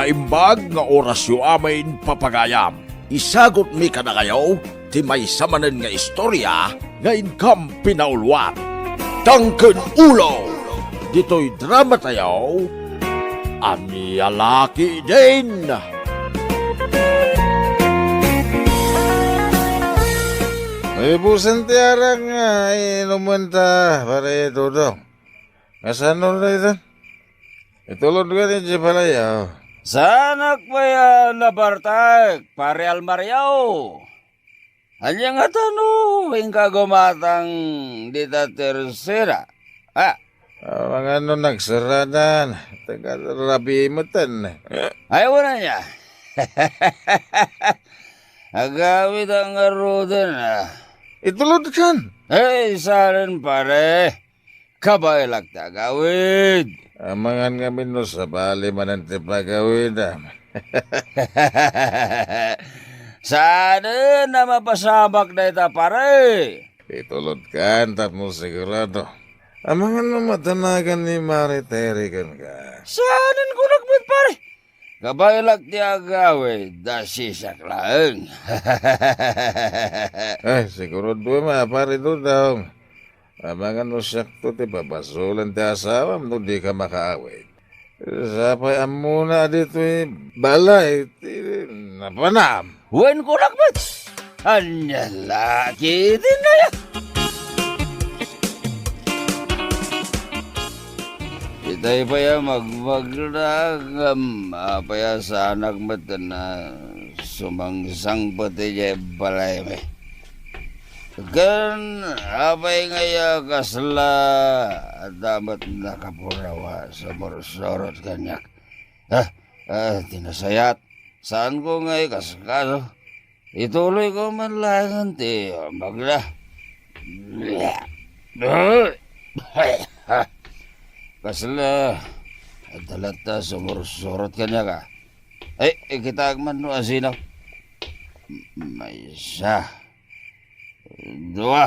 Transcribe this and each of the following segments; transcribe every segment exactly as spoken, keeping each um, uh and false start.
Imbag nga orasyo amin, papagayam. Isagutmi kadakayo ti maysa manen nga istorya nga inkam pinauluan. Tangken ulo, ditoy dramatayo, Ania La Ketdin. Maibusen ti arak nga inumenta, pare Dodong. Kasano dayta? Itulod ka ni Jepalayo. Saanak pay a nabartek, pare Almario. Ania ngata no inka gumatang dita tersera? Ah. Amangan no nagseradan, taga-rabii metten. Ay, wala niya. Agawid a ngaruden, ah. Itulod kan. Ay, saan, pare? Kabaelak ti agawid. Amangan ngamin no sabali manen ti pagawidam. Saanen a mapasamak dayta, pare. Itulod kan tapno sigurado. Amangan no madanagan ni Mare Terry kenka. Saanen kunak met, pare? Kabaelak ti agawid, da siak laeng. Ay, sigurado ma, pare Dodong. Amangan no siakto ti pabasolen ti asawam no dika makaawid. Sapay ammona a ditoy balay ti napanam. Wen, kunak met. Ania la ketdin aya? Itay pay a magmagna ngem apay a saanak met a sumangsangpet idiay balaymi. Ken apay ngay a kasla adda met nakapuraw a sumursurot kaniak? Ah, ah, ti nasayaat, saanko nga ikaskaso. Ituloyko man laengen ti magna. Kasla, adda latta sumursurot kaniak a. Ay, ikitaak man no asino. Maysa. Dua.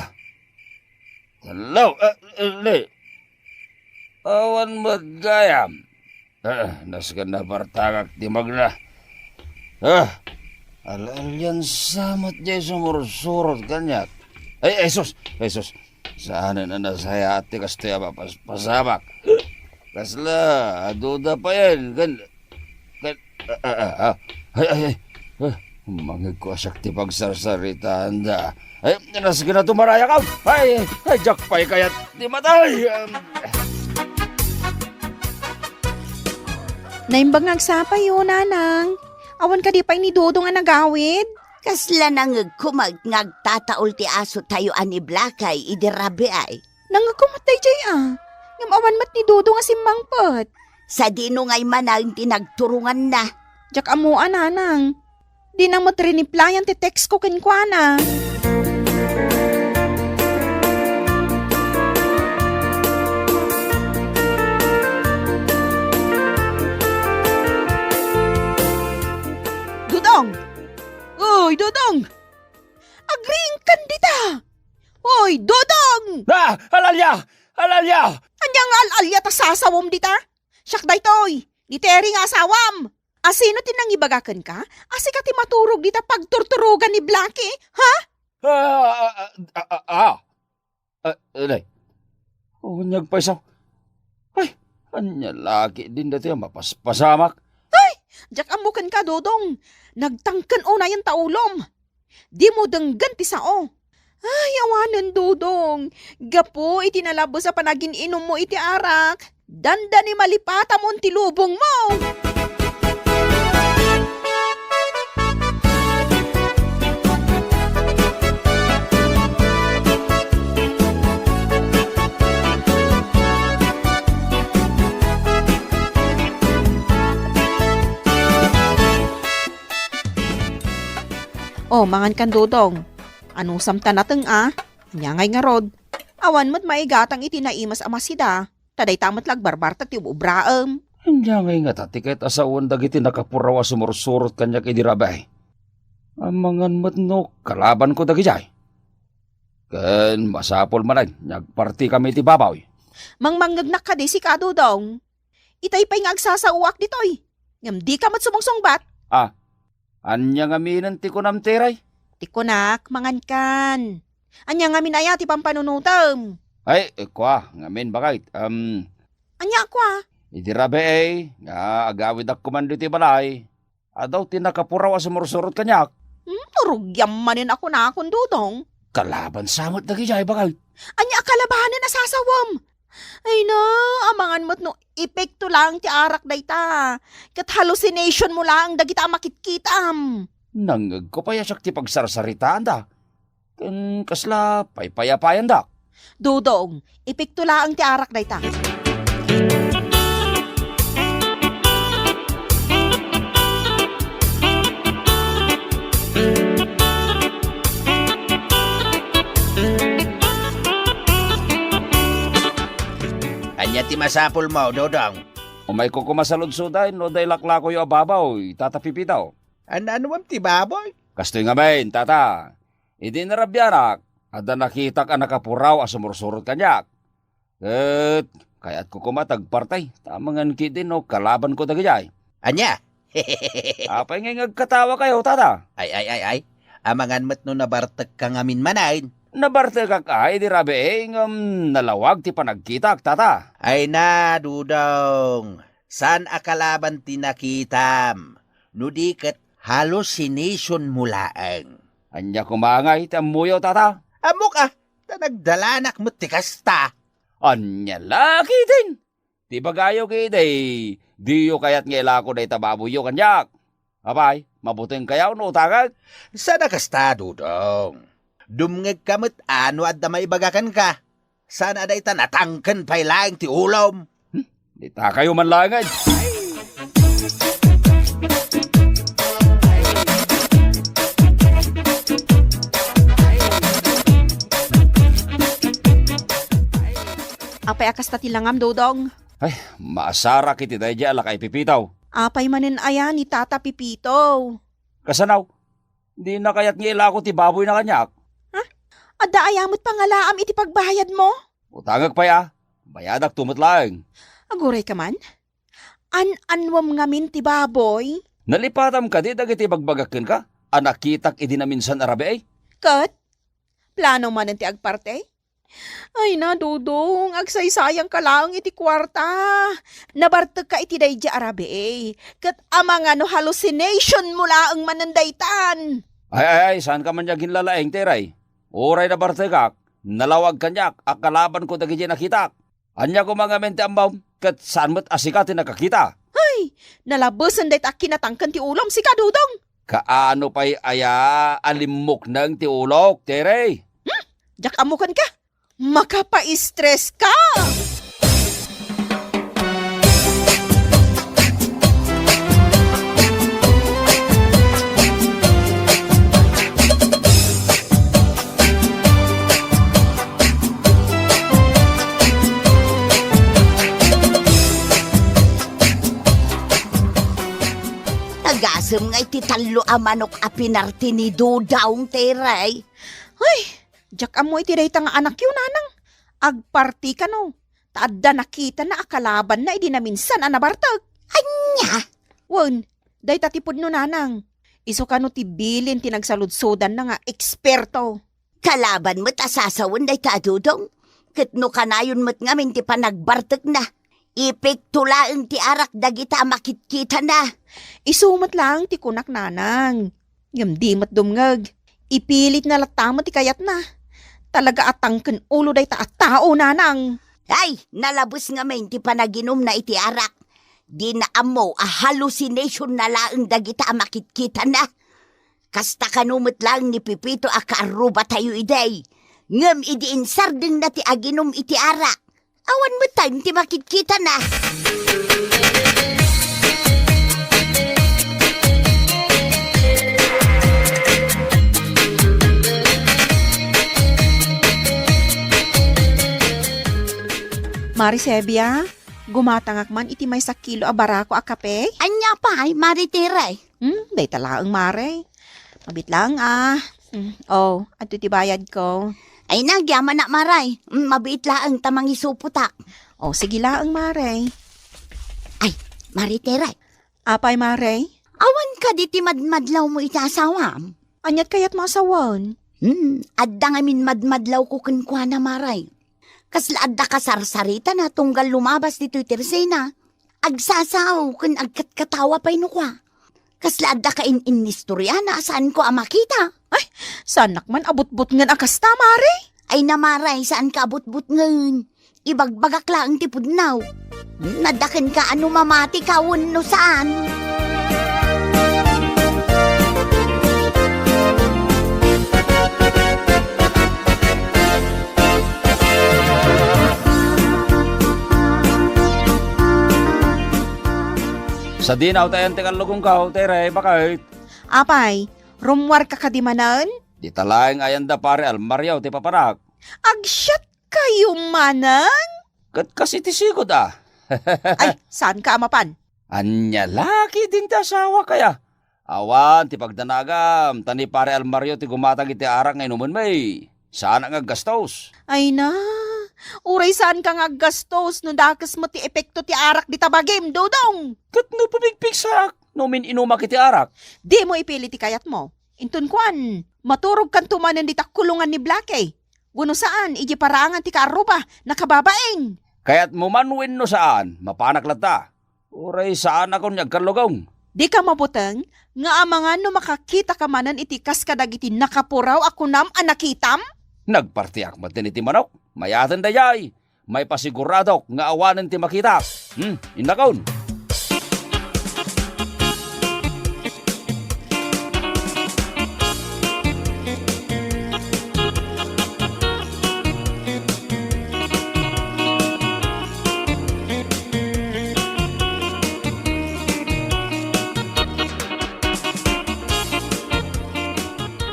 Tallo. Ah, ah, li. Awan met gayam. Ah, nasken nabartakak ti magna. Ah, al-alian sa met jay sumursurot kaniak. Ay, ay, sus! Ay, sus! Saanen a nasayaat ti kastoy a mapaspasamak. Kasla, aduda payen, ken, ken, ah, ah, ah, ah. Ay, ay, ay. Ah, mangegko a siak ti pagsarsaritaanda. Ay, nasken a tumarayakam. Ay, ay, diak pay kayat ti matay. Naimbag nga agsapayo, Nanang. Awan kadi pay ni Dodong a nagawid? Kasla nangegko met nga agtataul ti asotayo a ni Blakay idi rabii. Nangegko met daydiay a. Ngem awan met ni Dodong a simmangpet. Sadino ngay manen ti nagturonganna? Diak ammo a, Nanang. Dina met riniplayan ti text ko kenkuana. Dodong! Uy, Dodong! Agriingkan dita! Uy, Dodong! Ah! Al-alia! Al-alia! Ania nga al-alia ta sasawom dita? Siak daytoy, ni Terry nga asawam. Asino ti nangibaga kenka a sika ti maturog dita pagturturogan ni Blackie, ha? Ah, ah, ah, ah, ah, ah. Ah, nay. Unyag payso. Ay, ania la ketdin daytoy a mapaspasamak? Ay, diak ammo kenka, Dodong. Nagtangken unayen ta ulom. Dimo denggen ti sao. Ay, awanen, Dodong. Gapu iti nalabes a panagin-inummo iti arak, dandani malipatamon ti lubongmo. O, mangan kan, Dodong. Anusam ta nateng a? Ania ngay ngarud? Awan met maigatang iti naimas a masida, ta dayta met la agbarbartek ti ub-ubraem. Ania ngay ngata ti ket a sawen dagiti nakapuraw a sumursurot kaniak idi rabii? Amangan met no kalabanko dagidiay. Ken masapul manen nga agpartikami iti baboy. Mangmangngegnak kadi sika, Dodong? Itay pay nga agsasaoak ditoy. Ngem dika met sumungsungbat. Ah, ania ngaminen ti kunam, Teray? Ti kunak, mangankan. Ania ngamin aya ti pampanunotem? Ay, kua, ngamin, baket. Um, Ania, kua? Idi rabii nga agawidak koman ditoy balay, adu ti nakapuraw a sumursurot kaniak. Hmm, rugiam manen a kunakon, Dodong. Kalaban sa met dagijay, baket. Ania a kalabanen a sasawem? Ay na, amangan met no epekto laeng ti arak dayta. Ket hallucination mo laeng dagita a makitkitam. Nangngegko pay a siak ti pagsarsaritaanda. Ken kasla paypayapayandak. Dodong, epekto laeng ti arak dayta. Ania ti masapulmo, Dodong? Umayko koma saludsodan no adda laklakoyo a baboy, Tata Pipito. An-anuem ti baboy? Kastoy ngamin, Tata. Idi narabianak, adda nakitak a nakapuraw a sumursurot kaniak. Ket kayatko koma ti agparti, ta amangan ketdi no kalabanko dagijay. Ania? Apay ngay nga agkatawakayo, Tata? Ay, ay, ay, ay. Amangan met no nabartekka ngamin manen. Nabartekak idi rabii, ngem nalawag ti panagkitak, Tata. Ay na, Dodong. Saan a kalaban ti nakitam, no di ket hallucination mo laeng. Ania koma ngay ti ammoyo, Tata? Ammok a, ta nagdalanak met ti kasta. Ania la ketdin? Ti ibagayo ketdi, diyo kayat nga ilako dayta baboyyo kaniak. Apay, mabutengkayo no utangek? Saan a kasta, Dodong. Dumngegka met a no adda maibaga kenka. Saan a dayta natangken pay laeng ti ulom? Hmm, ditakayo man laengen. Apay a kasta ti langam, Dodong? Ay, maasarak iti daydiay a lakay Pipito. Apay manen aya ni Tata Pipito? Kasano? Dina kayat nga ilako ti baboyna kaniak? Ha? Adda aya met pangalaam iti pagbayadmo? Utangek pay a. Bayadakto met laeng. Aguray ka man? An-anuem ngamin ti baboy? Nalipatam kadi dagiti ibagbagak kenka a nakitak idi naminsan a rabii? Ket? Plano manen ti agparti? Ay na, Dodong, agsaysayangka laeng iti kuarta. Nabartekka iti daydiay a rabii, ket amangan no hallucination mo laeng manen daytan. Ay, ay, ay, saanka man nga aginlalaing, Teray. Uray nabartekak, nalawag kaniak a kalabanko dagiti nakitak. Ania koma ngamin ti ammom, ket saan met a sika ti nakakita? Ay, nalabesen dayta a kinatangken ti ulom, sika, Dodong. Kaano pay aya a limmukneng ti ulok, Teray? Hmm? Diak ammo kenka. Makapaistres ka! Agasem nga iti tallo a manok a pinarti ni Dodong, Teray. Ay, diak ammo iti dayta nga anakyo, nanang. Agparti kano, ta adda nakitana a kalabanna idi naminsan a nabartek. Ania? Wen, dayta ti pudno, nanang. Isu kano ti bilin ti nagsaludsodanna nga eksperto. Kalaban met a sasawen dayta a Dodong, ket no kanayon met ngamin ti panagbartekna, epekto laeng ti arak dagita a makitkitana. Isu met laeng ti kunak, nanang. Ngem di met dumngeg. Ipilitna latta met ti kayatna. Talaga a tangken ulo dayta a tao, nanang. Ay, nalabes ngamin ti panaginumna iti arak. Dina ammo a hallucinationna laeng dagita a makitkitana. Kasta kano met laeng ni Pepito a kaarrubatayo idi. Ngem idi insardengna ti aginum iti arak, awan met time ti makitkitana. Mari Sebia, gumatangak man iti maysa kilo a barako a kape? Ania pay, Mari Tere? Hmm, dayta laeng, Mare. Mabiit laeng, ah. Hmm, oh, adto ti bayadko. Ay, nagyamanak, Mare. Hmm, mabiit laeng ta mangisupotak. Oh, sige laeng, Mare. Ay, Mare Tere, Apay, Mare? Awan kadi ti madmadlawmo iti asawam? Aniat kayatmo a sawen? Hmm, adda ngamin madmadlawko kenkuana, Mare. Kasla adda kasarsaritana tunggal lumabas ditoy tersena. Agsasao ken agkatkatawa pay no kua. Kasla adda kain-innistoriana a saanko a makita. Ay, saanak man a butbutngen a kasta, Mare. Ay, Mare, saanka a butbutngen. Ibagbagak laeng ti pudno. Nadaken ka a no mamati ka wenno saan. Sadino ta ayan ti kallugongko, Tere, baket? Apay, rummuarka kadi manen? Dita laeng ayan da Pare Almario ti papanak. Agsiat kayo manen? Ket kas iti sigud a. Ay, saanka a mapan? Ania la ketdin ti asawak aya? Awan ti pagdanagam, ta ni Pare Almario ti gumatang iti arak nga inumenmi. Saanak nga aggastos. Ay na, uray saanka nga aggastos no dakes met ti epekto ti arak dita bagim, Dodong! Ket no pumigpigsaak no umin-inumak iti arak? Dimo ipili ti kayatmo. Inton kuan, maturogkanto manen dita kulongan ni Blackie. Wenno saan, idiay paraangan ti kaarruba, nakababain. Kayatmo man wenno saan, mapanak latta. Uray saanakon nga agkallugong. Dika mabuteng nga amangan no makakitaka manen iti kas kadagiti nakapuraw a kunam a nakitam? Nagpartiak met iti manok. Mayaten dayay. Maipasiguradok nga awanen ti makitak. Hmm, innakon.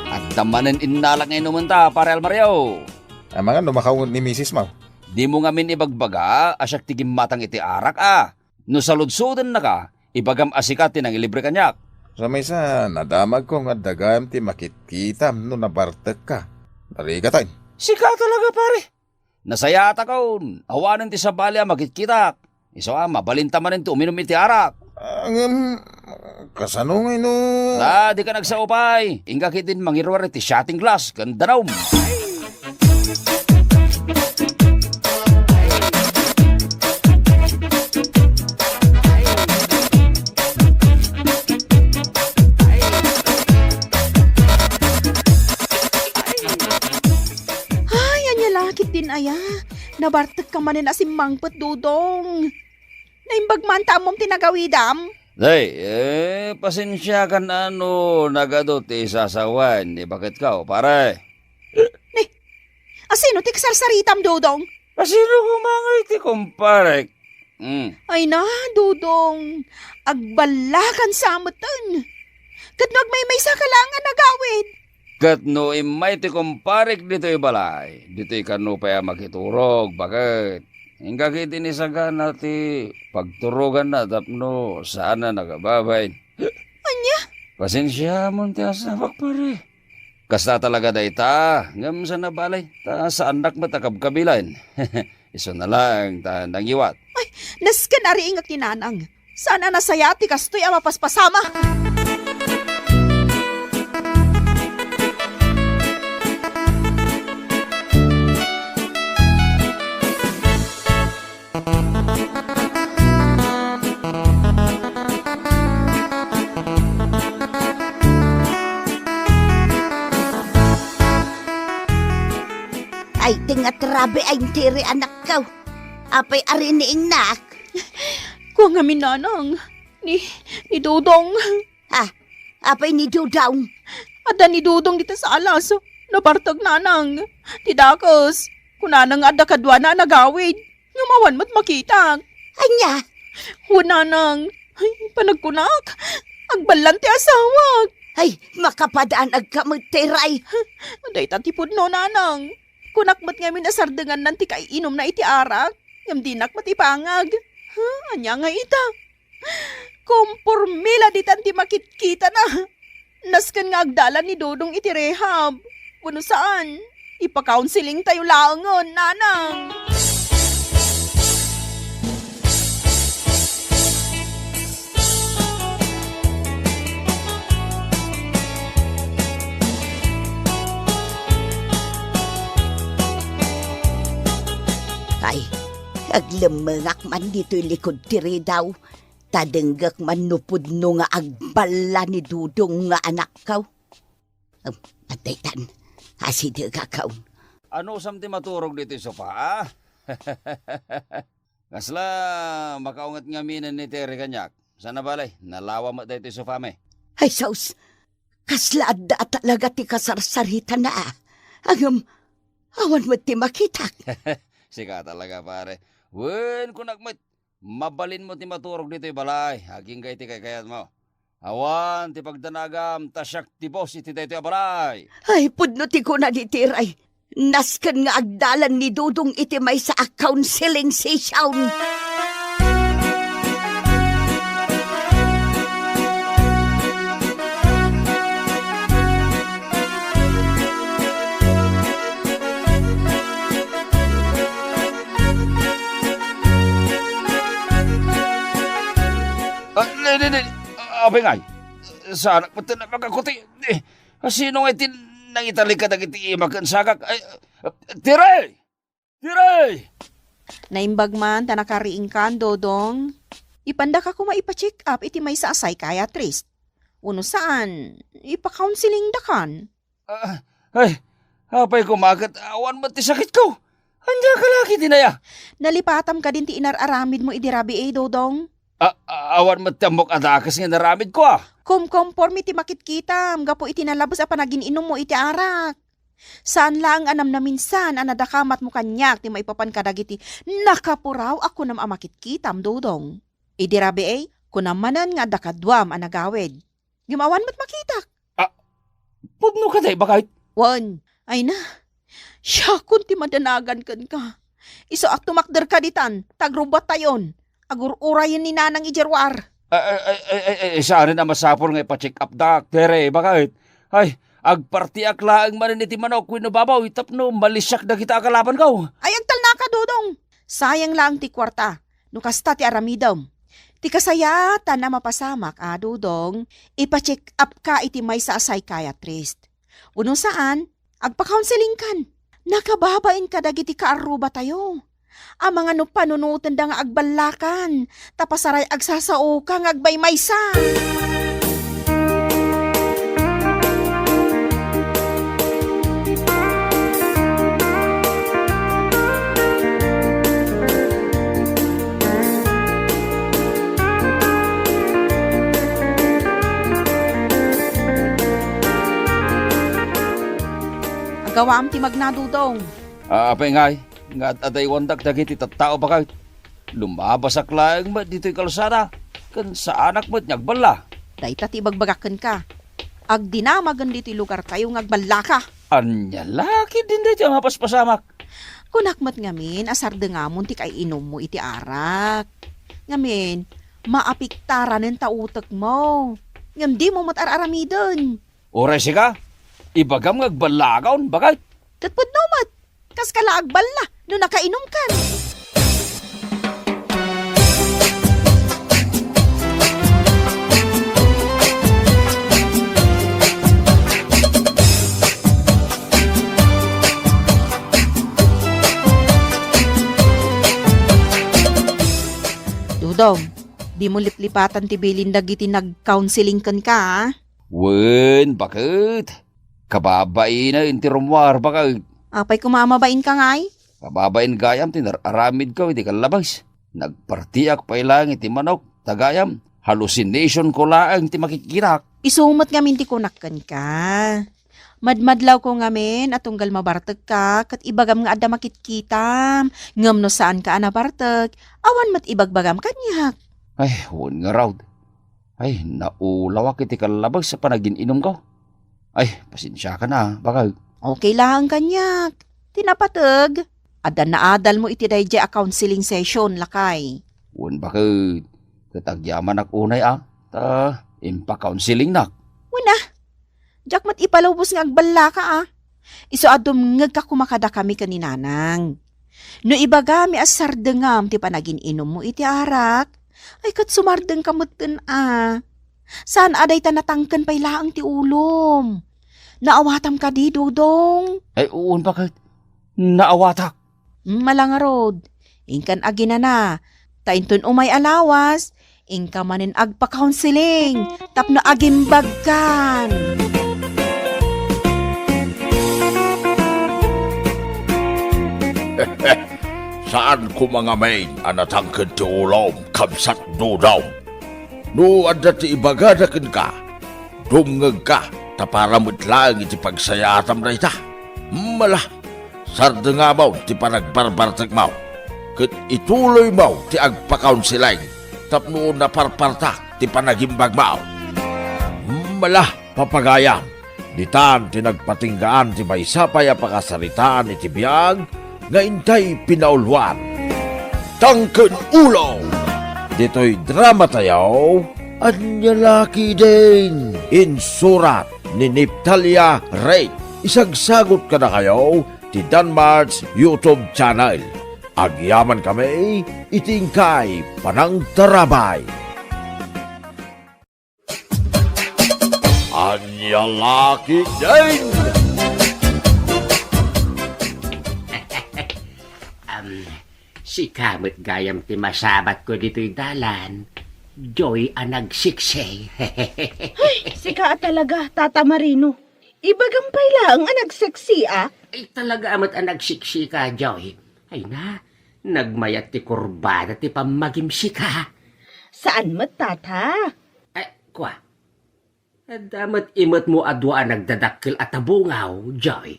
Adda manen innalak nga inumenta, Pare Almario. Amangan no makaunget ni misis mo. Dimo ngamin ibagbaga a siak ti gimmatang iti arak a. No saludsodennaka, ibagam a sika ti nangilibre kaniak. Sa maysa, nadamagko nga adda gayam ti makitkitam no nabartekka. Narigatan. Sika talaga, pare. Nasayatakon, awanen ti sabali a makitkitak. Isu a, mabalinta manen ti uminum iti arak. Ah, ngem, kasano ngay no? Ah, dika nagsao pay. Inggak idin mangiruar iti shooting glass ken danum. Ay, ania la ketdin aya? Nabartekka manen a simmangpet, Dodong. Naimbag man ta ammom ti nagawidam? Day, eh, pasensiakan a no nagadu ti isasawen ni baketko, pare. Ni, asino ti kasarsaritam, Dodong? Asino koma ngay ti kumparek? Hmm. Ay na, Dodong, agballakan sa meten. Ket no agmaymaysa ka laeng a nagawid? Ket no immay ti kumparek ditoy balay, ditoy kano pay a makiturog, baket? Inggak iti ni sagana ti pagturoganna tapno saan a nagababain. Ania? Pasensiamon ti asawak, pare. Kasta talaga dayta, ngem saan a bale, ta saannak met a kabkabilan. Isu na laeng ta nangiwat. Ay, nasken a riingek ni Nanang. Saan a nasayaat ti kastoy a mapaspasama. Ay, ti nga trabe ay entiri anakko. Apay ari ni innak? Kua ngamin, Nanang. Ni, ni Dodong. Ah, apay ni Dodong? Adda ni Dodong dita salas. Nabartek, Nanang. Ti dakes, kunana nga adda kaduana a nagawid. Ngem awan met makitak. Ania? Wen, Nanang. Ay, panagkunak. Agballan ti asawak. Ay, makapadanagka met, Teray. Dayta ti pudno, Nanang. Kunak met ngamin a sardengannan ti kaiinumna iti arak, ngem dinak met ipangag. Ha? Ania nga ita? Komporme la ditan ti makitkitana. Nasken nga agdalan ni Dodong iti rehab. Wenno saan, ipa-counseling tayo laengen, Nanang. Ay, aglemmengak man ditoy likud ti ridaw, ta denggek man no pudno nga agballa ni Dudong nga anakko. Em, adaytan, asidegak. Anusam ti maturog ditoy sofa, a? Kasla makaunget ngamin ni Terry kaniak. Sana balay, nalawa met daytoy sofami. Ay, sus! Kasla adda a talaga ti kasarsaritan, a. Ngem, awan met ti makitak. Sika talaga, pare. Wen, kunak met, mabalinmo ti maturog ditoy balay, agingga iti kaykayatmo. Awan ti pagdanagam, ta siak ti boss iti daytoy a balay. Ay, pudno ti kuna ni Terry. Nasken nga agdalan ni Dudong iti maysa a counseling session. Ah, ne, ne, ne. Ah, apay ngay. Saanak met ti nagpakakuti. Eh, sino nga iti nangitalik kadagiti ima ken sagak? Ay, Terry! Terry! Naimbag man ta nakariingkan, Dodong. Ipandaka koma ipa-check up iti maysa a psychiatrist. Uno saan, ipa-counseling dakan. Ah, ay, apay koma ket awan met ti sakitko. Ania ka lagi dinaya? Nalipatam kadin ti inar-aramidmo idi rabii, Dodong. A-, a-, awan met ti ammok a dakes nga inaramidko, a. Kumkomporme ti makitkitam gapu iti nalabes a panagin-inummo iti arak. Saan laeng a namnaminsan a nadakamatmo kaniak ti maipapan kadagiti nakapuraw a kunam a makitkitam, Dodong. Idi rabii, kunam manen nga adda kaduam a nagawid. Ngem awan met makitak. Ah, pudno kadi, baket? Wen, ay na. Siakon ti madanagan kenka. Isu a tumakderka ditan, ta agrubatayon. Agur-urayen ni Nanang idiay ruar. Ay, ay, ay, ay, ay, ay, saanen a masapul nga ipa-check up dak, Terry, baket? Ay, agpartiak laeng manen iti manok wenno baboy tapno malisiak dagita a kalabanko. Ay, agtalnaka, Dodong. Sayang laeng ti kuarta. No kasta ti aramidem. Ti kasayatan a mapasamak a, Dodong, ipa-check up ka iti maysa a psychiatrist. Uno saan, agpa-counseling kan. Nakababain kadagiti kaarrubatayo. Amangan no panunotenda nga agballakan, ta pasaray agsasaoka nga agmaymaysa. Agawaam ti magna, Dodong. Ah, apay ngay, nga ad-adaywandak dagiti tattao, baket. Lumabasak laeng met ditoy kalsada, ken saanak met nga agballa. Dayta ti ibagbagak kenka. Agdinamagen ditoy lugartayo nga agballaka. Ania la ketdin daytoy a mapaspasamak? Kunak met ngamin a sardengamon ti kaiinummo iti arak. Ngamin, maapektaran ta utekmo. Ngem dimo met ar-aramiden. Uray sika, ibagam nga agballakon, baket. Ket pudno met, kaska la agballa no nakainumkan. Dodong, dimo liplipatan ti bilin dagiti nag-counseling kenka, a? Wen, baket. Kababainen ti rummuar, baket. Apay koma a mabainka ngay? Kababain gayam ti nar-aramidko iti kallabes. Nagpartiak pay laeng iti manok, ta gayam, hallucination ko laeng ti makikkitak. Isu met ngamin ti kunak kenka. Madmadlawko ngamin a tunggal mabartekka ket ibagam nga adda makitkitam. Ngem no saanka a nabartek, awan met ibagbagam kaniak. Ay, wen ngarud. Ay, naulawak iti kallabes a panagin-inumko. Ay, pasensiakan a, baket. Okay laeng kaniak. Ti napateg, adda naadalmo iti daydiay a counseling session, lakay. Wen, baket. Ket agyamanak unay a, ta impa-counselingnak. Wen a, diak met ipalubos nga agballaka a. Isu a dumngegka koma kadakami ken ni Nanang. No ibagami a sardengam ti panagin-inummo iti arak, ay ket sumardengka metten a. Saan a dayta natangken pay laeng ti ulom. Naawatam kadi, Dodong? Ay, wen, baket. Naawatak. Mala ngarud, inkan aginana, ta inton umay a lawas, inka manen agpa-counseling tapno agimbagkan. Saan koma ngamin a natangked ti ulom, kabsat Dodong. No adda ti ibagada kenka, dumngegka, ta para met laeng iti pagsayaatam dayta. Mala, sardengamaw ti panagbarbartekmaw, ket ituloymaw ti agpakaunsileng tapno naparpartak ti panagimbagmaw. Mala, papagayam, ditan ti nagpatinggaan ti maysa pay a pakasaritaan iti biag nga intay pinauluan. Tangken Ulo! Ditoy dramatayo, Ania La Ketdin! Insurat ni Neftalia Rey. Isagsagut kadakayo ti Danmar's YouTube channel. Agyamankami iti inkay panangtarabay. Ania La Ketdin! Am, sika met gayam ti masabatko ditoy dalan, Joy a nagseksi. Ay, sika a talaga, Tata Marino. Ibagam pay laeng a nagseksi, a? Ay, talaga met a nagseksika, Joy. Ay na, nagmayat ti kurbada ti pammagim sika. Saan met, Tata? Eh, kua, adda met imetmo a dua a nagdadakkel a tabungaw, Joy.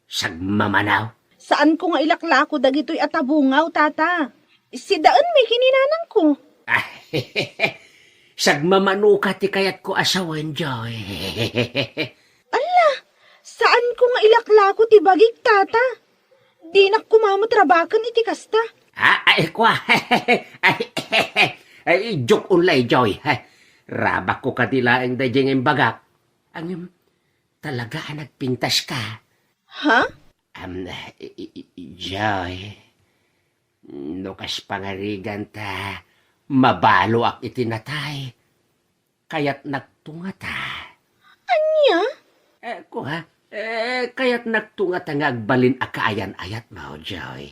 Sagmamanaw. Saanko nga ilaklako dagitoy a tabungaw, Tata. Sidaenmi ken ni nanangko. Sagmamanoka ti kayatko a sawen, Joy. Alla, saanko nga ilaklako ti bagik, Tata. Dinak koma met rabaken iti kasta. Ah, ay, kua. Ay, ay, joke only, Joy. Rabakko kadi laeng daydiay nga imbagak. Ngem, talaga a nagpintaska. Ha? Am, i, i, i, Joy, no kas pangarigan ta mabaloak iti natay, kayatnakto ngata. Ania? Eh, kua, eh, kayatnakto ngata nga agbalin a kaayan-ayatmo, Joy.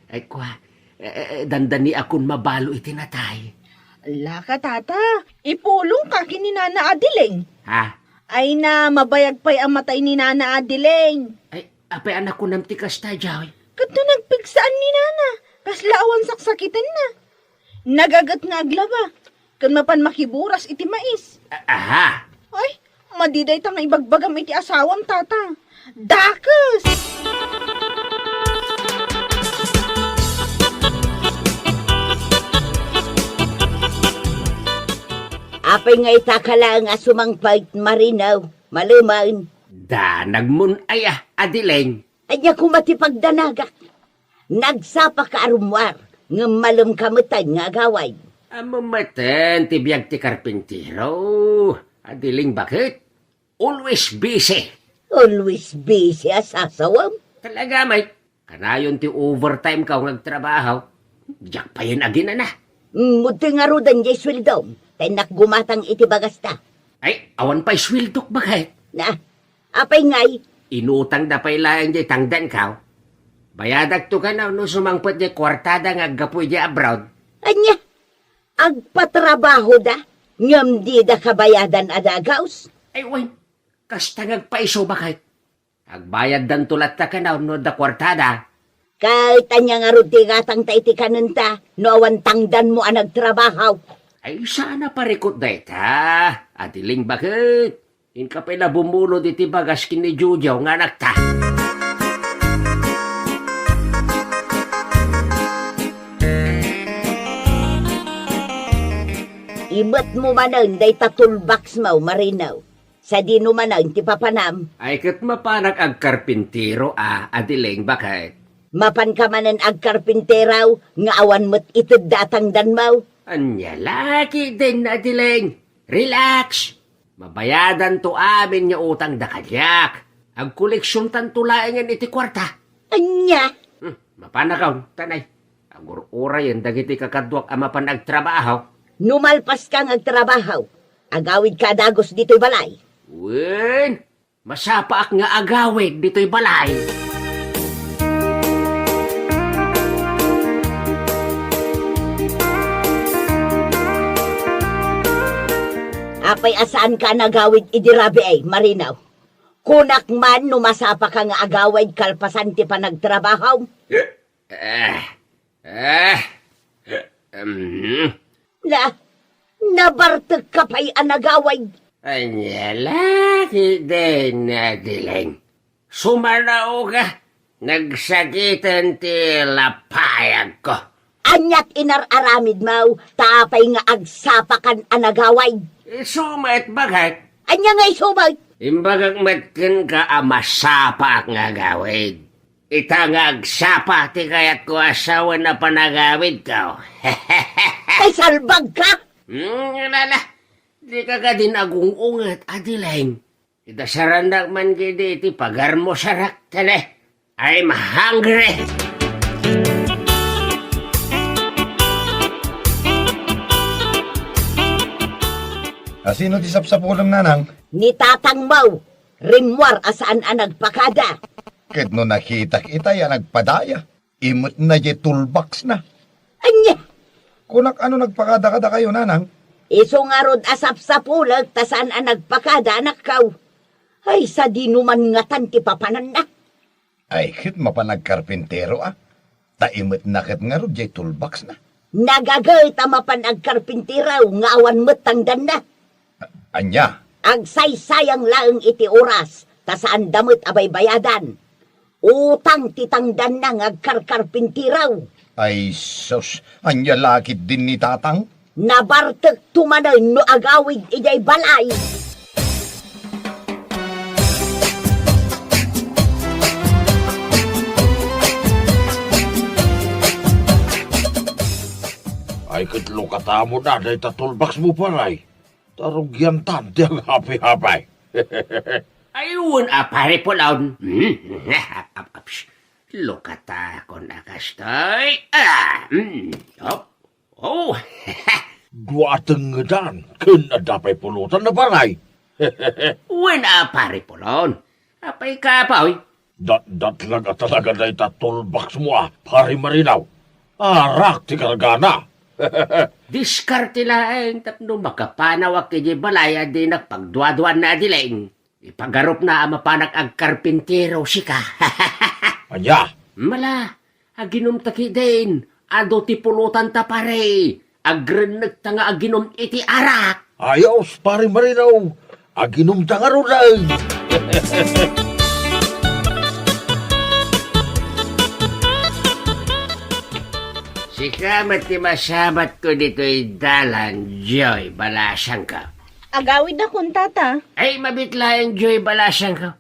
Eh, kua, eh, eh, dandaniakon mabalo iti natay. Laka, Tata, ipulongka ken ni Nana Adeling. Ha? Ay na, mabayag pay a matay ni Nana Adeling. Ay, apay a nakunam ti kasta, Joy? Kadto nagpigsaan ni Nana, kasla awan saksakitenna. Nagaget nga aglaba, ken mapan makiburas iti mais. A-, aha. Ay, madi dayta nga ibagbagam iti asawam, Tata. Dakes! Apay nga ita ka laeng a sumangpet, Marino? Malemen. Danagmon aya, Adeling. Ania koma ti pagdanagak? Nagsapaka a rummuar, ngem malemka metten nga agawid. Ammom metten ti biag ti karpintero, Adeling, baket. Always busy. Always busy a sasawem? Talaga, Mike. Kanayon ti overtime ka nga agtrabaho. Diak payen aginana. Ngem ngaruden diay sueldom, ta innak gumatang iti bagasta. Ay, awan pay sueldok, baket. Na, apay ngay? Inutangda pay laeng diay tangdanko. Bayadakto kano no sumangpet diay kuartada nga aggapu idiay abroad. Ania? Agpatrabahoda, ngem dida kabayadan a dagus? Ay, wen, kasta nga agpaiso, baket. Agbayaddanto latta kano no adda kuartada. Ket ania ngarud ti igatangta iti kanenta no awan tangdanmo a nagtrabaho? Ay, saan a parikut dayta, Adeling, baket. Inka pay la bumulod iti bagas ken ni Jojo nga anakta. Imetmo manen dayta toolbox mo, Marino. Sadino manen ti papanam? Ay, ket mapanak agkarpintero a, Adeling, baket. Mapanka manen agkarpintero nga awan met itedda a tangdanmo? Ania la ketdin, Adeling? Relax! Mabayadanto amin nga utangda kaniak. Agkoleksiontanto laengen iti kuarta. Ania? Hmm, mapanakon, tanay. Agur-urayen dagiti kakaduak a mapan agtrabaho. No malpaska nga agtrabaho, agawidka a dagus ditoy balay. Wen, masapaak nga agawid ditoy balay. Pay a saanka a nagawid idi rabii, Marino. Kunak man no masapaka nga agawid kalpasan ti panagtrabahom. Eh, eh, mm. Na, nabartekka pay a nagawid. Ania la ketdin, Adeline? Sumanaoka, nagsakiten ti lapayagko. Aniat inar-aramidmo, ta apay nga agsapakan a nagawid? Isu met, baket. Ania nga isu met? Imbagak met kenka a masapaak nga agawid. Ita nga agsapa ti kayatko a sawen a panagawidko. Ay, salbagka! Hmm, ala, ala. Dika kadin agung-unget, Adeline. Idasarannak man ketdi iti pagarmusarak, tene. I'm hungry! A sino ti sapsapulem, nanang? Ni tatangmo, rimmuar a saan a nagpakada. Ket no nakitak itay a nagpadaya, imetna diay toolboxna. Ania? Kunak, ano nagpakada kadakayo, nanang? Isu ngarud a sapsapulek ta saan a nagpakada, anakko. Ay, sadino man ngatan ti papananna? Ay, ket mapan agkarpintero a. Ta imetna ket ngarud diay toolboxna. Nagagayt a mapan agkarpintero nga awan met tangdanna. Ania? Agsaysayang laeng iti oras, ta saanda met a baybayadan. Utang ti tangdanna nga agkarkarpintero. Ay sus, ania la ketdin ni tatang? Nabartekto manen no agawid idiay balay. Ay, ket lukata mo na dayta toolbox mo, paray. Tarugiantan ti aghapi-hapi. Ay, wen a, Pare Pulon. Hmm, ap-, ap-, sh-, lukatakon a kastoy. Ah, hmm, op. Oh. Dua a tengngedan, ken adda pay pulotan a paray. Wen a, Pare Pulon. Apay ka, apoy? Datdatlag a talaga dayta toolbox mo a, Pare Marino. Arak ti kargana. Diskarte laeng tapno makapanawak idiay balay a dinak pagduaduan ni Adeline. Ipagarupna a mapanak agkarpintero sika. Ania? Mala, aginumta ketdin. Adu ti pulotanta, pare. Agrennekta nga aginum iti arak. Ayos, Pare Marino. Aginumta ngaruden. Sika met ti masabatko ditoy dalan, Joy, balasangko. Agawidakon, Tata. Ay, mabiit laeng, Joy, balasangko.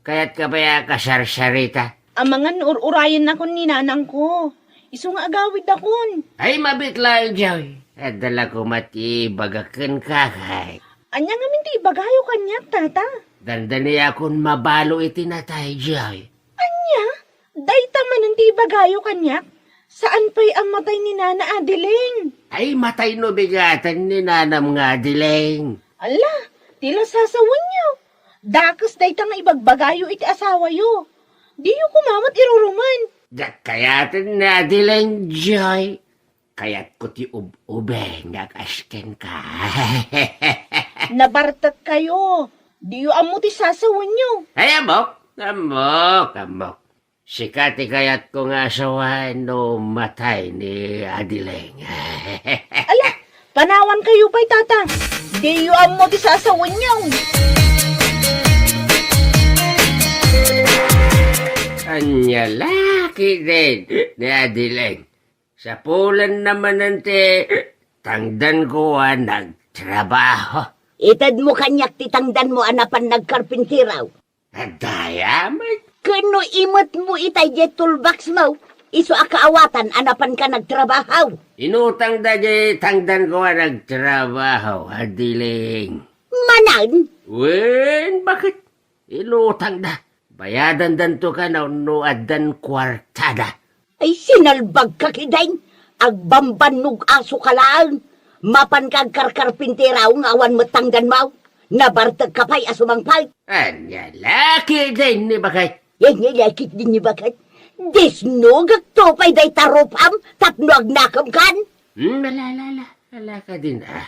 Kayatka pay a kasarsarita? Amangan no ur-urayennakon ni nanangko. Isu nga agawidakon. Ay, mabiit laeng, Joy. Adda la koma ti ibaga kenka, kay. Ania ngamin ti ibagayo kaniak, Tata? Dandaniakon mabalo iti natay, Joy. Ania? Dayta manen ti ibagayo kaniak? Saan pay a matay ni Nana Adeline? Ay, matay no bigaten ni nanam nga Adeline. Ala, ti la sasawenyo. Dakes dayta nga ibagbagayo iti asawayo. Diyo koma met irurumen. Diak kayaten ni Adeline, Joy. Kayatko ti ub-ubing nga agas kenka. Nabartekkayo. Diyo ammo ti sasawenyo. Ay, ammok, ammok, ammok. Sika ti kayatko nga asawaen no matay ni Adeline. Ala, panawankayo pay, Tata. Diyo ammo ti sasawenyo. Ania la ketdin ni Adeline? Sapulenna manen ti tangdanko a nagtrabaho. Itedmo kaniak ti tangdanmo a napan nagkarpintero. Adda aya met. Ken no imetmo itay diay toolboxmo, isu a kaawatan a napanka nagtrabaho. Inutangda diay tangdanko a nagtrabaho, Adeline. Manen? Wen, baket? Inutangda. Bayadandanto kano no addan kuartada. Ay, sinalbagka ketdin. Agbambannog asoka laeng. Mapanka agkarkarpintero nga awan met tangdanmo. Nabartekka pay a sumangpet. Ania la ketdin ni baket? Ania la ketdin ni baket? Disnogekto pay dayta rupam tapno agnakemkan. Hmm, ala, ala, ala. Ala kadin, ah.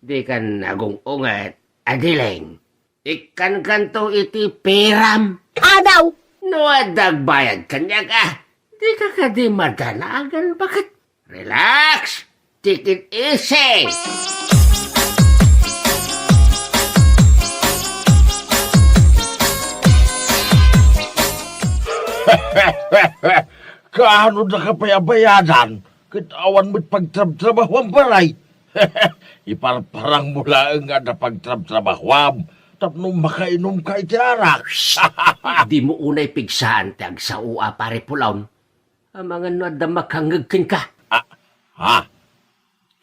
Dikan nagung-unget, Adileng. Ikkankanto iti piram. Kanaw! No adda agbayad kaniak, a, dika kadi madanagan, baket? Relax! Take it easy! Kaano daka pay a bayadan? Ket awan met pagtrabtrabahuam, paray. Iparparangmo laeng nga adda pagtrabtrabahuam tapno makainomka iti arak. Dimo unay pigsaan ti agsao a, Pare Pulon. Amangan no adda makangngeg kenka. Ah, ha?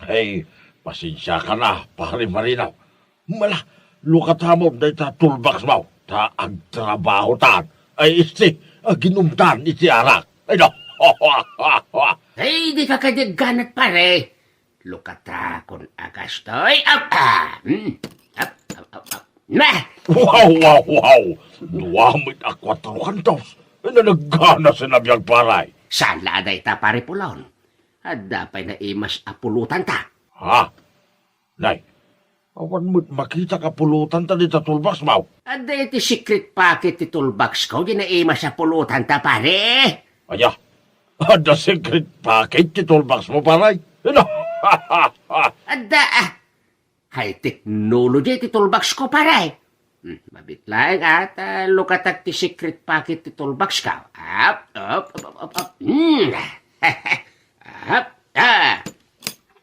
Ay, pasensiakan a, Pare Marino. Mala, lukatamon dayta toolboxmo, ta agtrabahotan. Ay, isti, aginumtan iti arak. Ay, no. Ay, dika kadi agganat, pare. Lukatakon a kastoy. Ap, ah, hmm. Ap, ap, ap, ap. Nah! Wow, wow, wow! Dua met a kuatro kantos. Ay, nagganas a nabiag, paray. Saan la a dayta, Pare Pulon? Adda pay naimas a pulotanta. Ha? Nay, awan met makitak a pulotanta dita toolboxmo. Adda iti secret pocket ti toolboxko, di naimas a pulotanta, pare. Aya, adda secret pocket ti toolboxmo, paray? Ano? Adda, ah. High technology ti toolboxko, pare. Hmm, mabiit laeng a ta lukatak ti secret pocket ti toolboxko. Ap, ap, ap, ap, ap. Hmm. Ap, ah.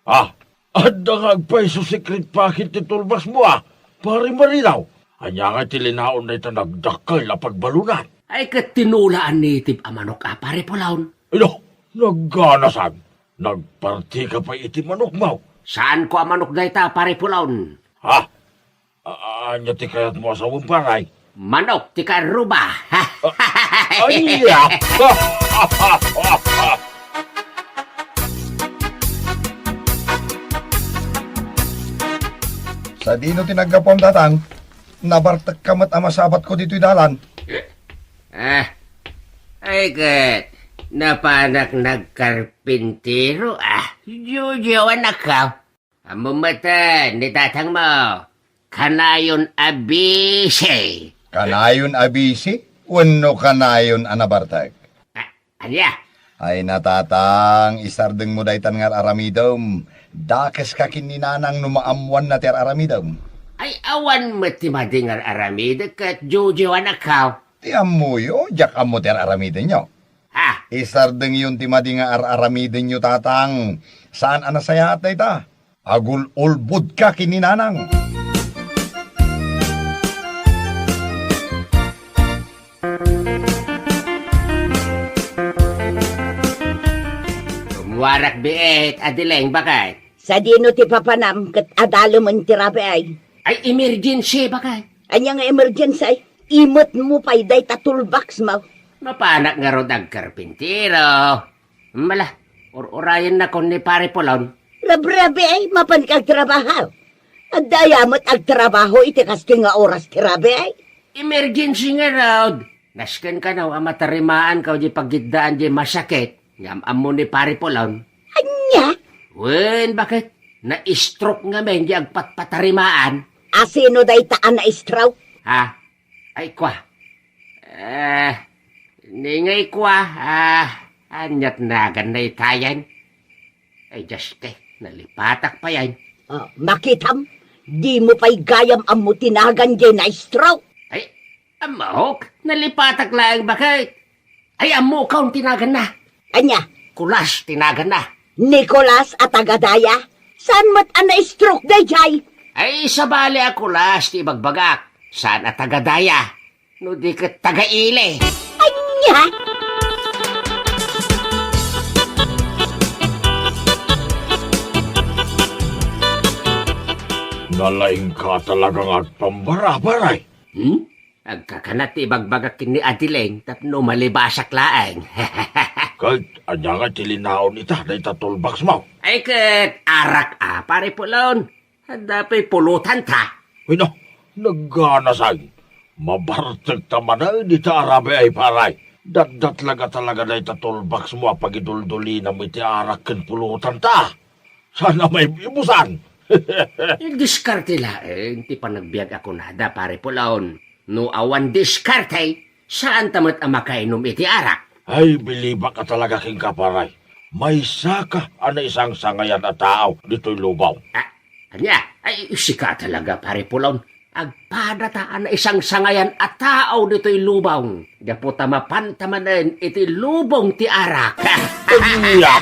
Ah, adda nga agpayso secret pocket ti toolboxmo, a, Pare Marino. Ania nga ti linaon dayta nagdakkel a pagbalunan? Ay, ket tinola a native a manok a, Pare Pulon. Ino, nagganasan. Nagpartika pay iti manokmo. Saanko a manok dayta, Pare Pulon. Ha? A-, ania ti kayatmo a sawen, paray? Manok ti karuba. Ania? Sadino ti naggapuam, Tatang? Nabartekka met a masabatko ditoy dalan. Ah, ay ket, napanak nagkarpintero, ah. Jujuanakka. Ammom met ni tatangmo, kanayon a bisi. Kanayon a bisi? Wenno kanayon a nabartek? A-, ania? Ay, natatang, isardengmo daytan nga ar-aramidem. Dakeska ken ni nanang no maammoanna ti ar-aramidem. Ay, awan met ti madi nga ar-aramidek ket jujuanakka. Ti ammoyo, diak ammo ti ar-aramidenyo. Ha? Isardengyon ti madi nga ar-aramidenyo, tatang. Saan a nasayaat dayta? Agul-ulbodka ken ni nanang. Rummuarak biit, Adileng, baket. Sadino ti papanam ket adalemen ti rabii? Ay, emergency, baket. Ania nga emergency? Imetmo pay dayta toolboxmo. Mapanak ngarud agkarpintero. Mala, ur-urayennakon ni Pare Pulon. Rabrabii, mapanka agtrabaho. Adda aya met agtrabaho iti kastoy nga oras ti rabii? Emergency ngarud. Nasken kano a matarimaanko diay paggiddaan diay masakit nga am-ammo ni Pare Pulon. Ania? Wen, baket? Na-stroke ngamin diay agpatpatarimaan. A, sino dayta a na-stroke? Ha? Ay, kua. Eh, ni ngay kua, ah, aniat naganna itayen? Ay, Diyos te, nalipatak payen. Ah, makitam, dimo pay gayam ammo ti nagan diay na-stroke. Ay, ammok, nalipatak laeng, baket. Ay, ammokon ti naganna. Ania? Kulas ti naganna. Nicolas a taga-daya? Saan met a na-stroke daydiay? Ay, sabali a kulas ti ibagbagak. Saan a taga-daya. No di ket taga-ili. Ania? Nalaingka talaga nga agpambarabaray. Hmm? Agkakanat ti ibagbagak ken ni Adeleng tapno malibasak laeng. Ket ania nga ti linaon ita dayta toolboxmo? Ay ket arak a, Pare Pulon. Adda pay pulotanta. Uy, no, nagganasan. Mabartekta manen ita a rabii, paray. Datdatlaga talaga dayta toolboxmo a pagiduldulinam iti arak ken pulotanta. Saan a maib-ibusan. Diskarte laeng ti panagbiag a kunada, Pare Pulon. No awan diskarte, saanta met a makainom iti arak. Ay, bilibak a talaga kenka, pare. Maysaka a naisangsangayan a tao ditoy lubong. Ah, ania? Ay, sika talaga, Pare Pulon. Agpadata a naisangsangayan a tao ditoy lubong. Gapu ta mapanta manen iti lubong ti arak. Ania?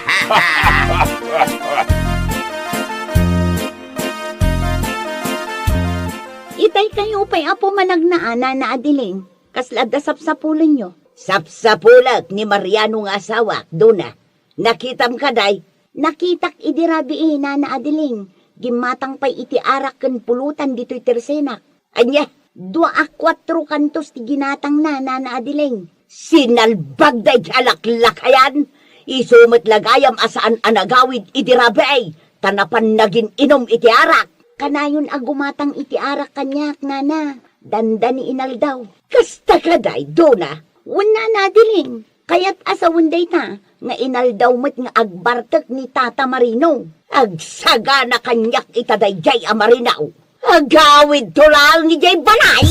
Itay kayo pay, Apo, managnaan, Nana Adiling. Kasla adda sapsapulenyo? Sapsapulek ni Mariano nga asawak, Dona. Nakitam kadi? Nakitak idi rabii, Nana Adiling. Gimmatang pay iti arak ken pulutan ditoy tersenak. Ania? Dua a kuatro kantos ti ginatangna, Nana Adiling. Sinalbag daydi a laklakayan. Isu met la gayam a saan a nagawid idi rabii, ta napan nagin-inom iti arak. Kanayon a gumatang iti arak kaniak, Nana. Dandani inaldaw. Kasta kadi, Dona? Wen, Nana Adiling. Kayat a sawen dayta nga inaldaw met nga agbartek ni Tata Marino. Agsagana kaniak ita daydiay a Marino. Agawidto laeng idiay balay.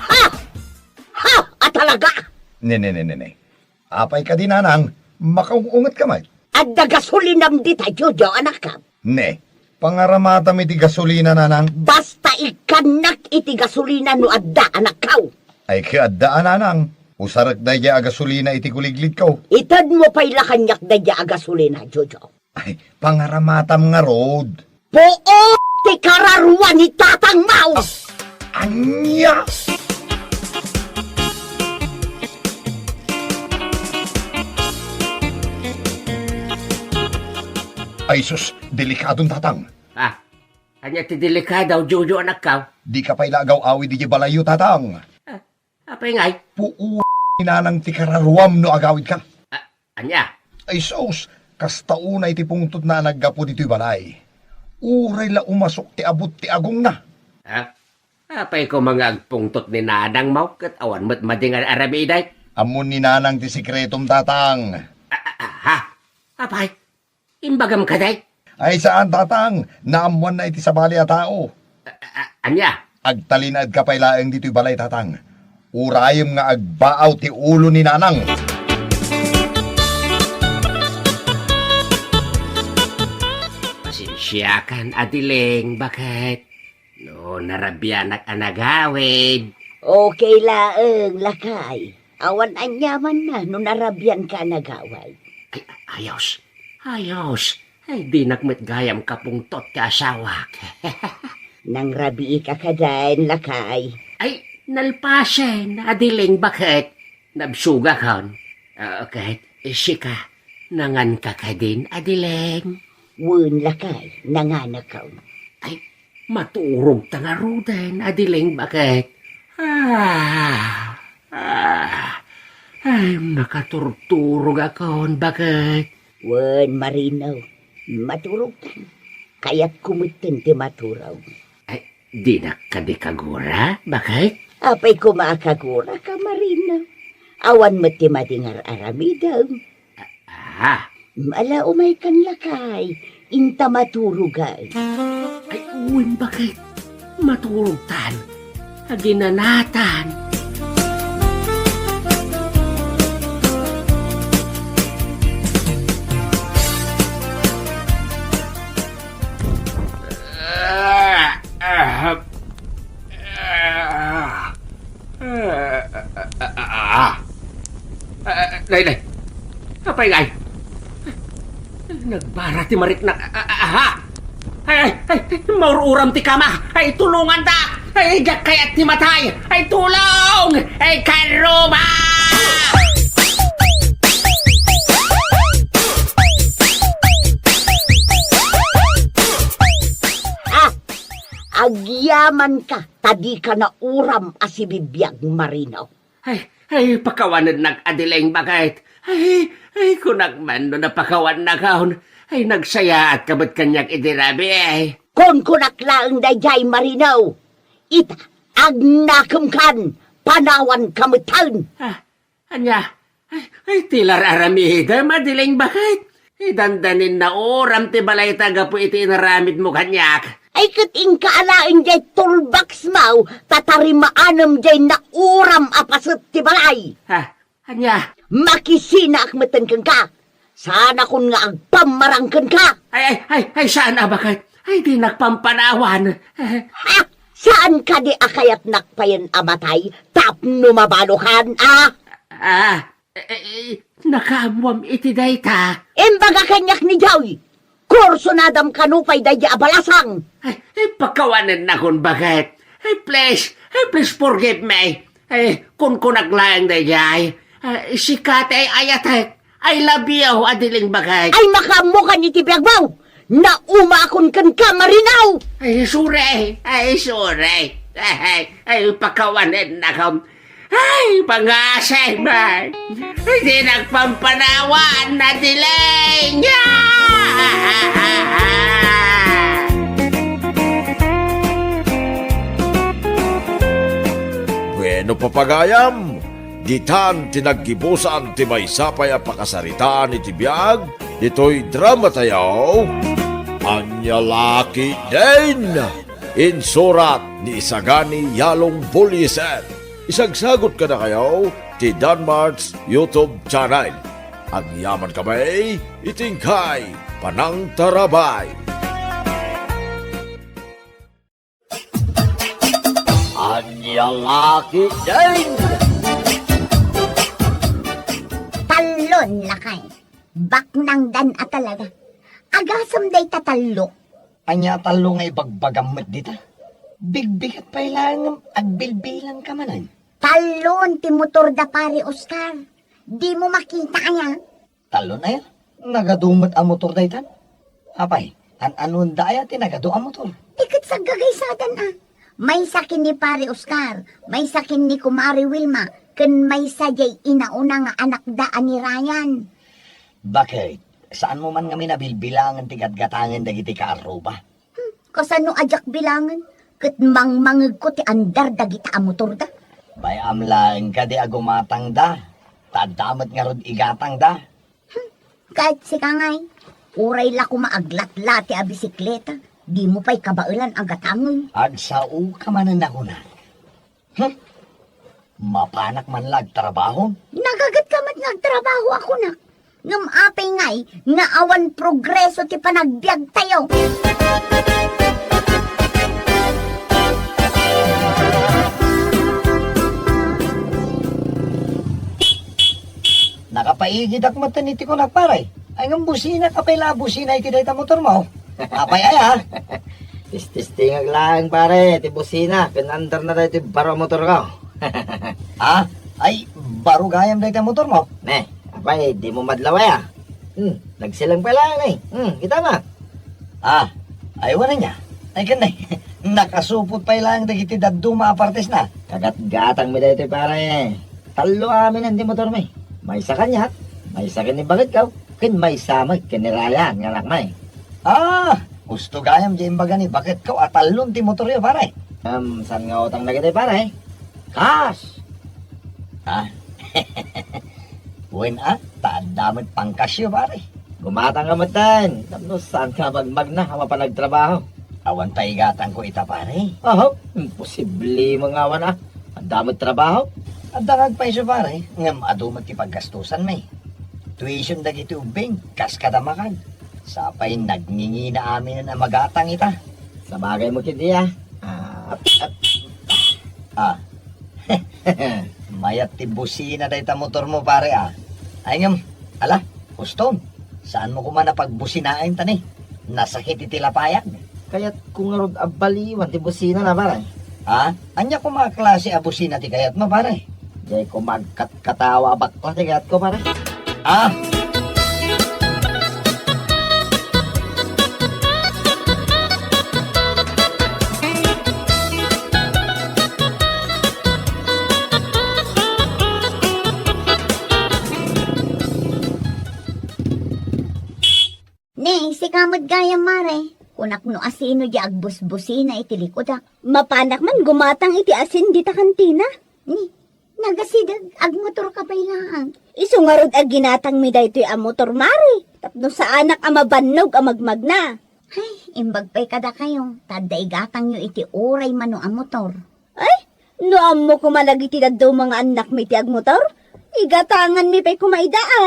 Ha! Ha! A talaga! Ne, ne, ne, ne, ne. Apay kadi, Nanang, makaung-ungetka met? Adda gasolinam dita, Jojo, anakko. Ne, pangaramatam iti gasolina, Nanang. Basta ikkannak iti gasolina no adda, anakko. Ay, ket adda a, Nanang. Usarek daydiay a gasolina iti kuliglidko. Itedmo pay la kaniak daydiay a gasolina, Jojo. Ay, pangaramatam ngarud. Puot ti kararua ni tatangmo! Ania? Ay sus, delikadon, Tatang. Ah, ania ti delikado, Jojo, anakko? Dika pay la agaw-awid idiay balayyo, Tatang. Ah, apay ngay? Puot ni Nanang ti kararuam no agawidka. Ah, ania? Ay sus, kasta unay ti pungtotna a naggapu ditoy balay. Uray la umasok ti abut ti agongna. Ah, apay koma nga agpungtot ni Nanangmo ket awan met madi nga aramidek? Ammon ni Nanang ti sekretom, Tatang. Ah, ah, ah, ha? Apay? Imbagam kadi? Ay, saan, Tatang. Naammoanna iti sabali a tao. A-, a-, ania? Agtalinaedka pay laeng ditoy balay, Tatang. Urayem nga agbaaw ti ulo ni Nanang. Pasensiakan, Adiling, baket no narabianak a nagawid. Okay laeng, lakay. Awan aniamanna no narabianka a nagawid. Ay, ayos. Ayos. Ay, dinak met gayam kapungtot ti asawak. Nangrabiika kadin, lakay? Ay, nalpasen, Adiling, baket? Nabsugakon. Ah, ket, sika, nanganka kadin, Adiling? Wen, lakay, nanganakon. Ay, maturogta ngaruden, Adiling, baket? Ah, ah, ay, nakaturturogakon, baket? Wen, Marino, maturogtan. Kayatko metten ti maturog. Ay, dinak kadi kagura, baket? Apay koma a kaguraka, Marino? Awan met ti madi nga ar-aramidem. Ah. Ala, umaykan, lakay. Inta maturogan. Ay, wen, baket? Maturogtan. Aginanatan. Ah, ah, ah, ah, ah, ah, ah. Ah, nay, nay. Apay ngay? Nagbara ti mariknak. Ah, ah, ah, ah. Ay, ay, ay, maur-uram ti kama. Ay, tulonganta. Ay, diak kayat ti matay. Ay, tulong! Ay, karuma! Ah, agyamanka, ta dika nauram a sibibiag, Marino. Ay, ay, pakawanennak, Adiling, baket? Ay, ay, kunak man no napakawannakon. Ay, nagsayaatka met kaniak idi rabii, ay. Kunkunak laeng daydiay, Marino. Ita, agnakemkan, panawanka metten. Ah, ania? Ay, ay, ti la ar-aramidem, Adeline, baket? Ay, dandanin nauram ti balayta gapu iti inaramidmo kaniak. Ay, ket inka alaen jay toolbox mo, ta tarimaanem jay nauram a paset ti balay. Ha? Ania? Makisinaak metten kenka. Saanakon nga agpammarang kenka. Ay, ay, ay, ay, saan a baket? Ay, dinak pampanawan. Ha? Saan kadi a kayatnak payen a matay tapno mabalukan, a? Ah, eh, eh, nakaammoam iti dayta. Imbaga kaniak ni Joy. Kursunadam kano pay daydi a balasang. Ay, ay, pakawanennakon, baket. Ay, please, ay, please forgive me. Ay, kunkunak laeng daydiay. Ay, sika ti ay-ayatek. I love you, Adeline, baket. Ay, makaammokan iti biagmo. Naumaakon kenka, marinaw. Ay, sorry. Ay, sorry. Ay, ay, pakawanennakon. Ay, pangasem, ay. Ay, dinak pampanawan, Adeline. Bueno, papagayam, ditan ti naggibusan ti maysa pay a pakasaritaan iti biag ditoy dramatayo, Ania La Ketdin. Insurat ni Isagani Yalong Bullieser. Isagsagut kadakayo ti Danmart's YouTube channel. Agyamankami iti inkay panangtarabay. Ania La Ketdin! Tallon, lakay. Baknangdan a talaga. Agasem dayta tallo. Ania a tallo nga ibagbagam met dita? Bigbigat pay laeng ngem agbilbilang ka manen. Tallon ti motor da Pare Oscar. Dimo makita aya? Tallon aya? Nagadu met a motor daytan? Apay, an-anuenda aya ti nagadu a motor? Ti ket saggagaysadan a. Maysa ken ni Pare Oscar, maysa ken ni Kumare Wilma, ken maysa jay inauna nga anakda a ni Ryan. Baket, saanmo man ngamin a bilbilangen ti gatgatangen dagiti kaarruba? Hmm, kasano a diak bilangen? Ket mangmangegko ti andar dagita a motorda. Bay-am laeng kadi a gumatangda, ta adda met ngarud igatangda. Hmm, ket sika ngay, uray la koma aglatlati a bisikleta, dimo pay kabaelan a gatangen. Agsao ka manen a kunak. Hmm? Mapanak man la agtrabaho? Nagaget ka met nga agtrabaho a kunak. Ngem apay ngay nga awan progreso ti panagbiagtayo? Nakapaigidak met iti kunak, pare. Ay, ngem busina ka pay la a busina iti dayta motor mo. Apay aya? Tistestingek laeng, pare, ti busina ken andar na daytoy baro a motor ko. Ha? Ay, baro gayam dayta motor mo? Ne, apay, dimo madlaw aya? Hmm, nagsileng pay laeng, eh. Hmm, kita ma. Ah, ay, wala niya. Ay, ken, eh, nakasupot pay laeng dagiti dadduma a partes na. Kagatgatang mi daytoy, pare. Tallo aminen ti motor mi. Maysa kaniak, maysa ken ni baketko, ken maysa met ken ni Ryan nga anak mi. Ah, husto gayam ti imbaga ni baketko a tallon ti motoryo, pare. Am, saan nga utang dagitoy, pare? Cash. Ah. Wen a, ta adda met pangkasyo, pare. Gumatang ka metten, tapno saan ka magbagna a mapan agtrabaho. Awan ta igatangko ita, pare. Aho, imposible mo nga awan a. Adda met trabaho? Adda nga agpayso, pare, ngem adu met ti paggastusan mi. Tuition dagiti ubbing, kas kada makag. Sapay nagngingina aminen a magatang ita. Sabagay mo kidi, ah. Ah, ah, ah. Mayat ti busina dayta motor mo, pare, ah. Ay ngem, ala, Uston, saan mo koma a pagbusinaen ta ni? Nasakit iti lapayag. Kayatko ngarud a baliwan ti businana, pare. Ha? Ania koma a klase a busina ti kayatmo, pare? Diay koma agkatkatawa a bakla ti kayatko, pare. Ha? Ne, sika met gayam, mare. Kunak no asino di agbusbusina iti likudak. Mapanak man gumatang iti asin dita kantina. Ni, Nagasideg, agmotorka pay laeng. Isu ngarud a ginatangmi daytoy a motor, Mare, tapno saanak a mabannog a magmagna. Ay, imbag pay kadakayo, ta adda igatangyo iti uray mano a motor. Ay, no ammo koma dagiti dadduma nga annakmi ti agmotor, igatanganmi pay koma ida, a.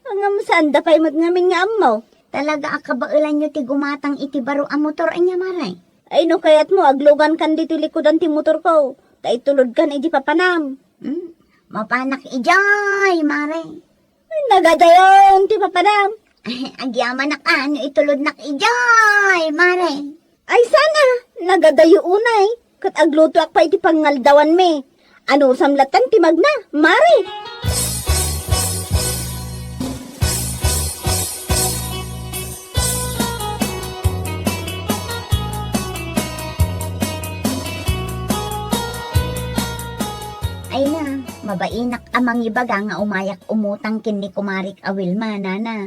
Ngem saanda pay met ngamin nga ammo. Talaga a kabaelanyo ti gumatang iti baro a motor, ania, Mare? Ay, no kayatmo, aglugankan ditoy likudan ti motorko, ta itulodkan idi papanam. Hmm, mapanak idiay, Mare. Nagadayon ti papanam. Agyamanak a no itulodnak idiay, Mare. Ay, sana, nagadayo unay, ket aglutoak pay iti pangngaldawanmi. Anusam latta ti magna, Mare. Ay na, mabainak a mangibaga nga umayak umutang ken ni kumarik a Wilma, nana.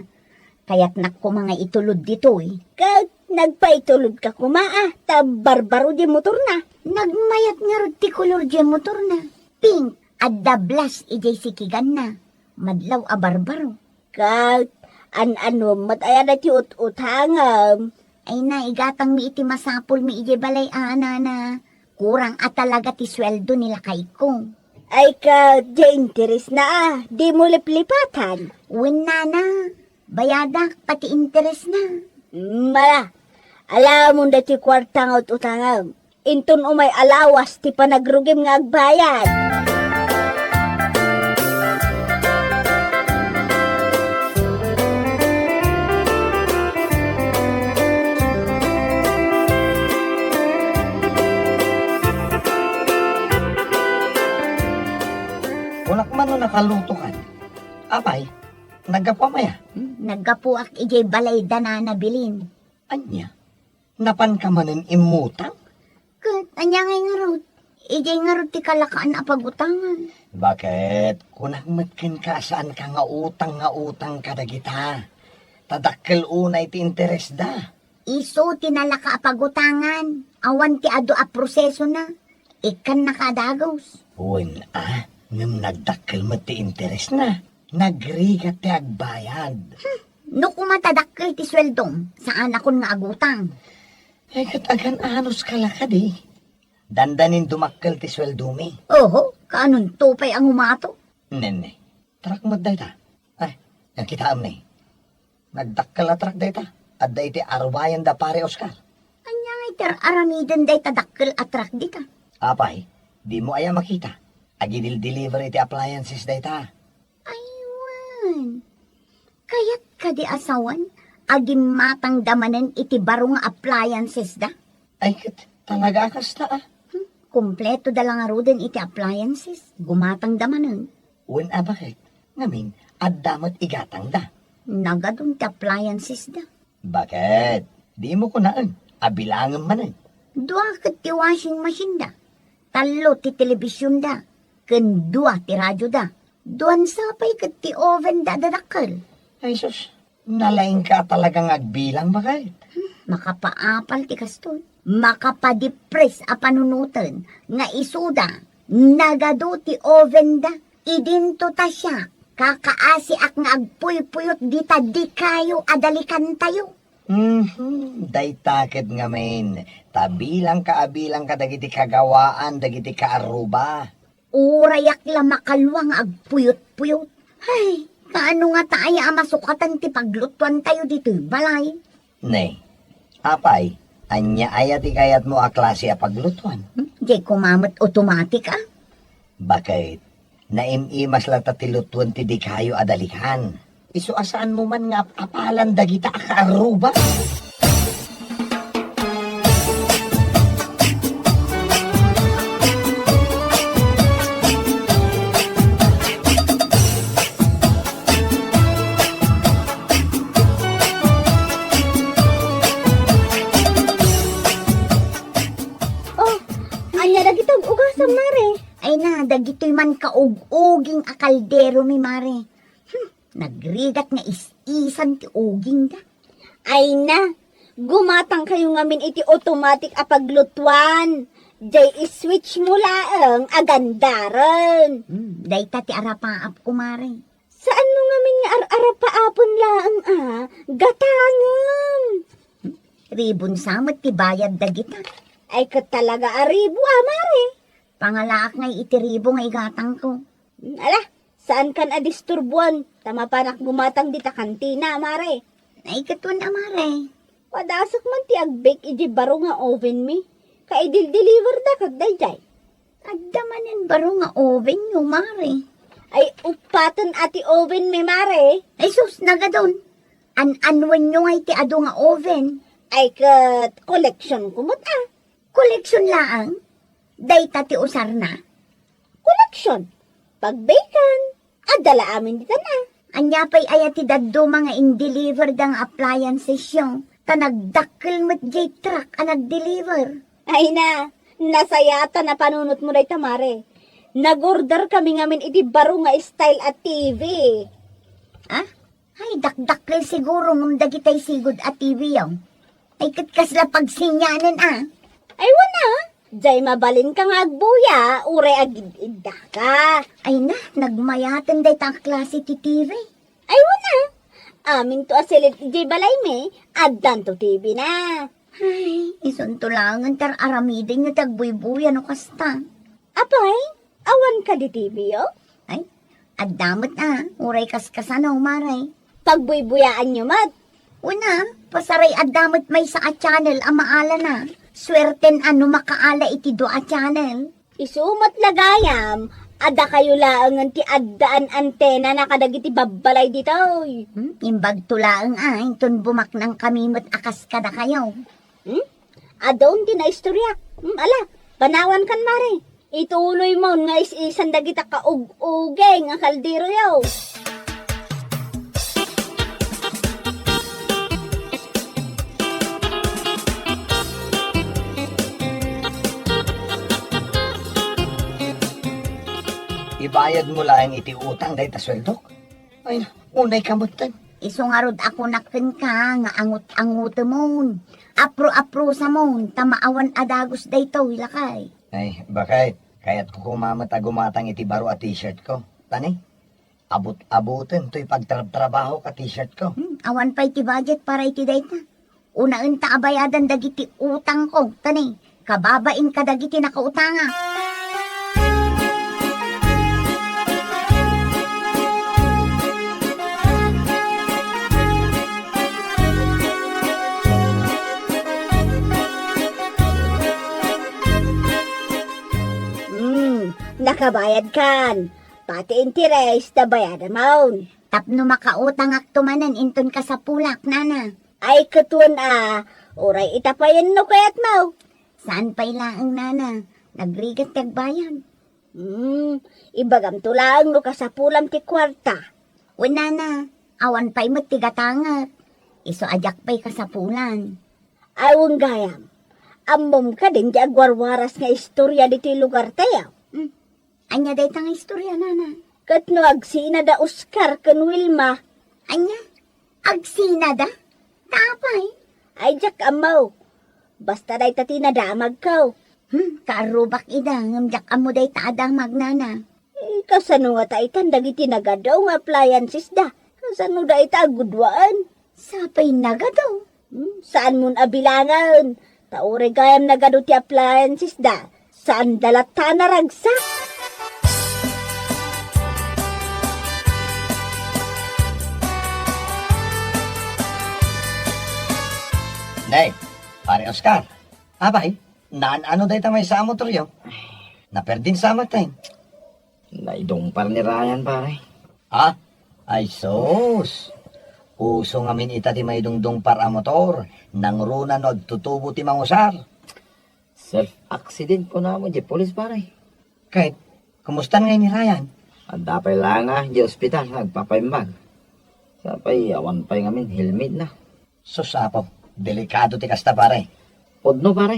Kayatnak koma nga itulod ditoy. Ket nagpaitulodka koma, a, ta barbaro diay motorna. Nagmayat ngarud ti kolor diay motorna. Pink, adda blas idiay sikiganna. Madlaw a barbaro. Ket an-anuem met aya daytoy ut-utangem? Ay na, igatangmi iti masapulmi idiay balay a, nana. Kurang a talaga ti sueldo ni lakayko. Ay ket, diay interesna a, dimo liplipatan. Wen, nana, bayadak pati interesna. Mala, alamon daytoy kuarta nga ut-utangem. Inton umay a lawas ti panagrugim nga agbayad. Kunak man no nakalutokan. Apay, naggapuam aya? Hmm, naggapuak idiay balay da nana Bilin. Ania? Napanka manen immutang? Ket ania ngay ngarud? Idiay ngarud ti kalakaan a pagutangan. Baket, kunak met kenka a saanka nga utang nga utang kadagita. Ta dakkel unay ti interesda. Isu ti nalaka a pagutangan, awan ti adu a prosesona. Ikkannaka a dagus. Wen a, ngem nagdakkel met ti interesna. Nagrigat ti agbayad. Hmm, no koma ta dakkel ti sueldom, saanakon nga agutang. Ay, ket agan-anos ka la kadi? Dandanin dumakkel ti sueldomi. Oho, kaanonto pay a ngumato? Nenne, trak met dayta. Ay, nakitaem ne. Nagdakkel a trak dayta. Adda iti arubayan da Pare Oscar. Ania ngay ti ar-aramiden dayta dakkel a trak dita? Apay, dimo aya makita? Agidil-deliver iti appliances dayta. Ay, wen. Kayat kadi a sawen a gimmatangda manen iti baro nga appliances da? Ay, ket talaga a kasta, a. Hmm, kompleto da la ngaruden iti appliances. Gumatangda manen. Wen a, baket? Ngamin, adda met igatangda. Nagadun ti appliances da. Baket? Dimo kunaen a bilangem manen. Dua ket ti washing machine da. Tallo ti television da. Ken dua ti radio da. Duan sa pay ket ti oven da a dadakkel. Ay sus, nalaingka a talaga nga agbilang, baket. Hmm, makapaapal ti kastoy. Makapadipres a panunoten nga isuda, nagadu ti oven da. Idinto ta siak, kakaasiak nga agpuypuyot dita dikayo a dalikantayo. Mhm, dayta ket ngamin, ta bilangka a bilangka dagiti kagawaan dagiti kaarruba. Urayak la makalua nga agpuyot-puyot. Ay, kaano ngata aya a masukatan ti paglutuantayo ditoy balay? Ne, apay, ania aya ti kayatmo a klase a paglutuan? Hmm, diay koma met automatic, a. Baket, naim-imas latta ti lutuan ti dikayo a dalikan. Isu a saanmo man nga ap-apalan dagita a kaarruba. Oh, ania dagitoy ug-ugasam, Mare? Ay na, dagitoy man kaug-uging a kalderomi, Mare. Hmm, nagrigat nga is-isan ti uging da. Ay na, gumatangkayo ngamin iti automatic a paglutuan. Jay, i-switch mo laeng a gandaren. Hmm, dayta ti arapaapko, mare. Saan mo ngamin nga ar-arapaapen laeng a gatangem? Ribon sa met ti bayad dagita. Ay, ket talaga a ribo a, mare. Pangalaak ngay iti ribo nga igatangko. Hmm, ala, saankan a disturbuan, ta mapanak gumatang dita kantina, mare. Ay, ket wen a, mare. Padasek man ti agbake iti baro nga oven mi. Kaidil-deliver da ket dayjay. Adda manen baro nga oven yo, mare. Ay, uppaten a ti oven mi, mare. Ay, sus, nagadon. An-anwen yo ngay ti adu nga oven. Ay, ket koleksyon ko met a. Koleksyon laeng? Dayta ti usarna? Koleksyon. Pagbakean. Adda la amin ditan a. Ania pay aya ti dadduma nga in-deliver da nga appliances yo? Ta nagdakkel met jay truck a nag-deliver. Ay na, nasayatan a panunot mo dayta, mare. Nag-order kami ngamin iti baro nga style a T V. Ah? Ay, dakdakkel siguro ngem dagitay sigud a T V yo. Ay, ket kasla pagsinyanen a. Ay, wen a. Jay mabalinka nga agbuya, uray agid-iddaka. Ay na, nagmayaten dayta a klase ti T V. Ay, wen a. Aminto a silid idiay balaymi, addanto T V na. Ay, isunto laengen ti ar-aramidenyo ti agbuybuya no kasta. Apay, awan kadi T V yo? Ay, adda met a, uray kaskasano, mare. Pagbuybuyaanyo met. Wen a, pasaray adda met maysa a channel a maalana. Suerten a no makaala iti dua a channel. Isu met la gayam, a dakayo laengen ti addaan antenana kadagiti babbalay ditoy. Hmm, imbagto laeng a, inton bumaknangkami met a kas kadakayo. Hmm? Adun ti naistoriak. Hmm, ala, panawankan, mare. Ituloymon nga is-isan dagita kaug-uging a kalderoyo. Ibayadmo laeng iti utang dayta sueldok? Ay, unay ka metten. Isu ngarud a kunak kenka nga angut-angutemon. Apro-aprosamon, ta maawan a dagus daytoy, lakay. Ay, baket, kayatko koma met a gumatang iti baro a t-shirt ko. Tani, abut-abuten toy pagtrabtrabaho ka t-shirt ko. Hmm, awan pay ti budget para iti dayta. Unaenta a bayadan dagiti utangko, tani, kababain kadagiti nakautangak. Hmm, nakabayadkan. Pati interes, nabayadamon. Tapno makautangakto manen inton kasapulak, nana. Ay, ket wen a, uray ita payen no kayatmo. Saan pay laeng, nana? Nagrigat ti agbayad. Hmm, ibagamto laeng no kasapulam ti kuarta. Wen, nana, awan pay met ti gatangek. Isu a diak pay kasapulan. Ay, wen gayam. Ammom kadin ti agwarwaras nga istoria ditoy lugartayo? Hmm. Ania dayta nga istoria, nana? Ket no agsina da Oscar ken Wilma. Ania? Agsina da? Ta apay? Ay, diak ammo. Basta dayta ti nadamagko. Hmm, kaarrubak ida, ngem diak ammo dayta a damag, nana. Eh, kasano ngata itan dagiti nagadu nga appliances da? Kasano dayta a gudwaen? Sapay nagadu. Hmm, saanmon a bilangen. Ta uray gayam nagadu ti appliances da, saanda latta a naragsak. Nay, Pare Oscar, apay, naan-ano dayta maysa a motoryo? Naperdin sa met, eh. Naidungpar ni Ryan, pare. Ha? Ay sus! Uso ngamin ita ti maidungdungpar a motor, nangruna no agtutubo ti mangusar. Self-accident kunana met diay pulis, pare. Ket, kumustan ngay ni Ryan? Adda pay la nga diay ospital, nagpapaimbag. Sapay, awan pay ngamin helmetna. Sus, Apo, delikado ti kasta, pare. Pudno, pare.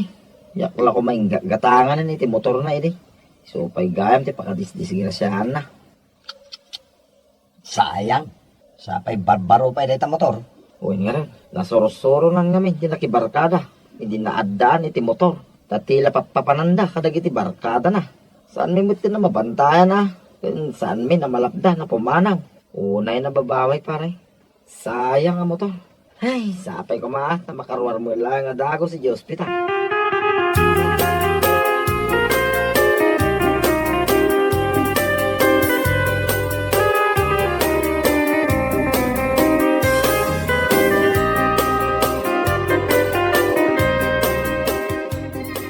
Diak la koma ingga-, gatanganen iti motorna idi. Isu pay gayam ti pakadisdisgrasiaanna. Sayang. Sapay barbaro pay dayta motor. Wen ngarud, nasursuronan ngamin ti nakibarkada idi naaddaan iti motor. Ta ti la pappapananda kadagiti barkadana. Saanmi met ken a mabantayan a, ken saanmi a malapda a pumanaw. Unay a nababawi, pare. Sayang a motor. Ay, sapay koma ta makaruar met laeng a dagus idiay ospital.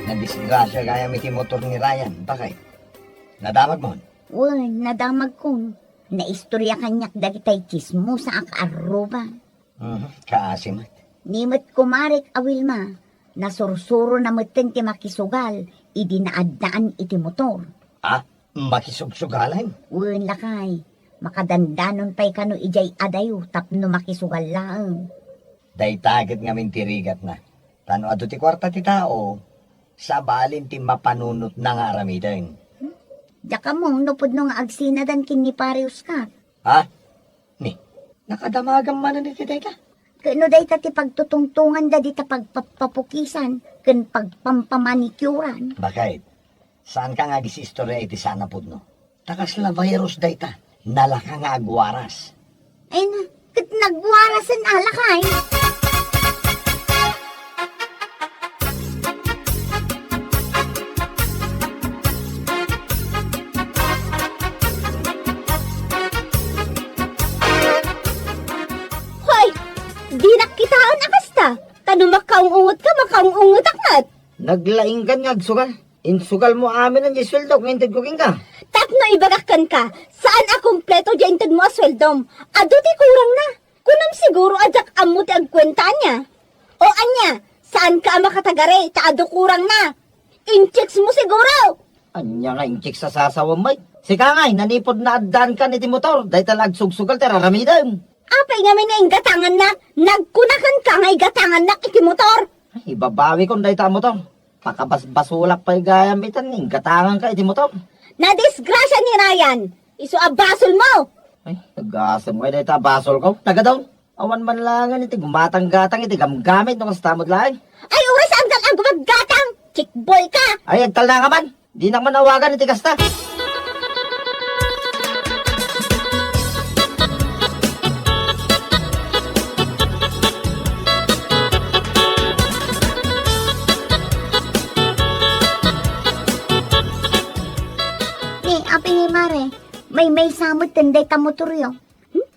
Nadisgrasia gayam iti motor ni Ryan, bakay? Nadamagmon? Wen, nadamagkon. Naistorya kaniak dagitay tsismosa a kaarruba. Mhm, kaasi met. Ni met kumarek a Wilma, nasursurona metten ti makisugal idi naaddaan iti motor. Ah, makisugsugalan? Wen, lakay, makadandanon pay kano idiay adayo tapno makisugal laeng. Dayta ket ngamin ti rigatna. Ta no adu ti kuarta ti tao, sabalin ti mapanunotna nga aramiden. Diak ammo no pudno nga agsinadan ken ni Pare Oscar. Ha? Ni, nakadamagam manen iti dayta? Ket no dayta ti pagtutungtonganda dita pagpappapukisan ken pagpampamanikuran. Bakay, saanka nga agis-istorya iti saan a pudno? Ta kasla virus dayta, nalaka nga agwaras. Ay na, ket nagwarasen a lakay. Hoy! Dinak kitaen a kasta! Ta no makaung-ungetka, makaung-ungetak met! Naglaingkan nga agsugal. Insugalmo amin a sueldo nga intedko kenka. Tapno ibagak kenka, saan a kompleto diay intedmo a sueldom. Adu ti kurangna. Kunam siguro a diak ammo ti agkuenta ania. O ania, saanka a makatagari ta adu kurangna. Inchecks mo siguro. Ania nga inchecks a sasawem, Mike? Sika ngay, nanipud naaddaankan iti motor, dayta la agsugsugal ti raramidem. Apay ngamin nga inggatangannak? Nagkunakanka nga igatangannak iti motor. Ay, ibabawikon dayta a motor. Pakabasbasolak pay gayam itan nga inggatanganka iti motor. Nadisgrasia ni Ryan. Isu a basolmo. Ay, nagasem ngay dayta a basolko. Nagadon. Awan man laengen iti gumatang-gatang iti gamgamit no kasta met laeng. Ay, uray saankan a gumatgatang! Chick boy ka! Ay, agtalna ka man! Dinak man awagan iti kasta! Ni, apay ni Mare, maymaysa met ken dayta motoryo. Hmm?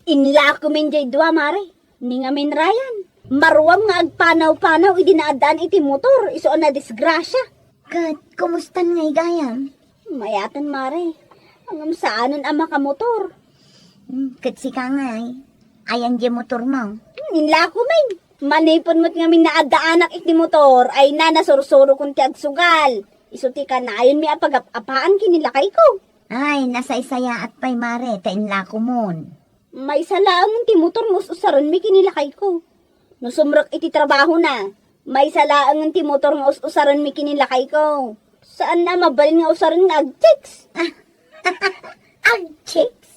Inlakomin diay dua, Mare. Ni ngamin Ryan, maruam nga agpanaw-panaw idi naaddaan iti motor, isu a nadisgrasia. Ket, kumustan ngay gayam? Mayaten, Mare. Ngem saanen a makamotor. Hmm, ket sika ngay, ayan diay motormo? Hmm, inlakomin. Manipud met ngamin naaddaanak iti motor, ay na, nasursurokon ti agsugal. Isu ti kanayonmi a pagap-apaan ken ni lakayko. Ay, nasaysayaat pay, Mare, ta inlakomon. Maysa laengen ti motor nga us-usarenmi ken ni lakayko. No sumrek iti trabahona, maysa laengen ti motor nga us-usarenmi ken ni lakayko. Saan a mabalin nga usaren nga agchicks. Agchicks?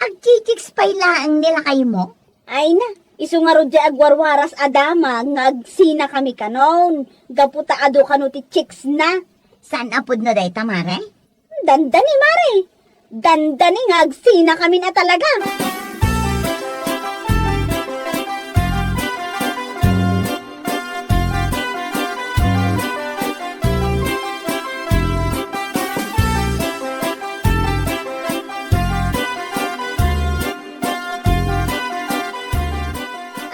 Agchichicks pay laeng ni lakaymo? Ay na, isu ngarud diay agwarwaras a damag nga agsinakami kanon, gapu ta adu kano ti chicks na. Saan a pudno dayta, Mare? Dandani, Mare! Dandani nga agsinakamin a talaga!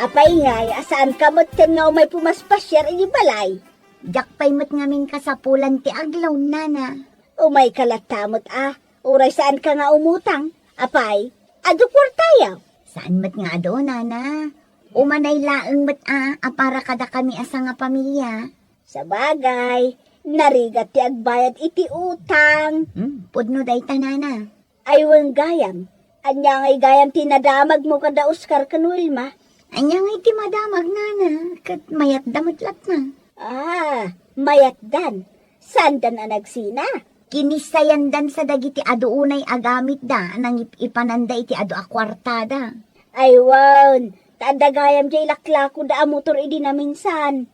Apay ngay a saanka metten nga umay pumaspasiar iti balay? Diak pay met ngamin kasapulan ti aglaw, nana. Umayka latta met a, uray saanka nga umutang. Apay, adu kuartayo? Saan met nga adu, nana. Umanay laeng met a, a para kadakami a sangapamilia. Sabagay, narigat ti agbayad iti utang. Hmm, pudno dayta, nana. Ay wen gayam, ania ngay gayam ti nadamagmo kada Oscar ken Wilma? Ania ngay ti madamag, nana? Ket mayatda met latta. Ah, mayatdan. Saandan a nagsina? Kinissayandan sa dagiti adu unay a gamitda a nangip-ipananda iti adu a kuartada. Ay wen, ta adda gayam diay laklakoda a motor idi naminsan.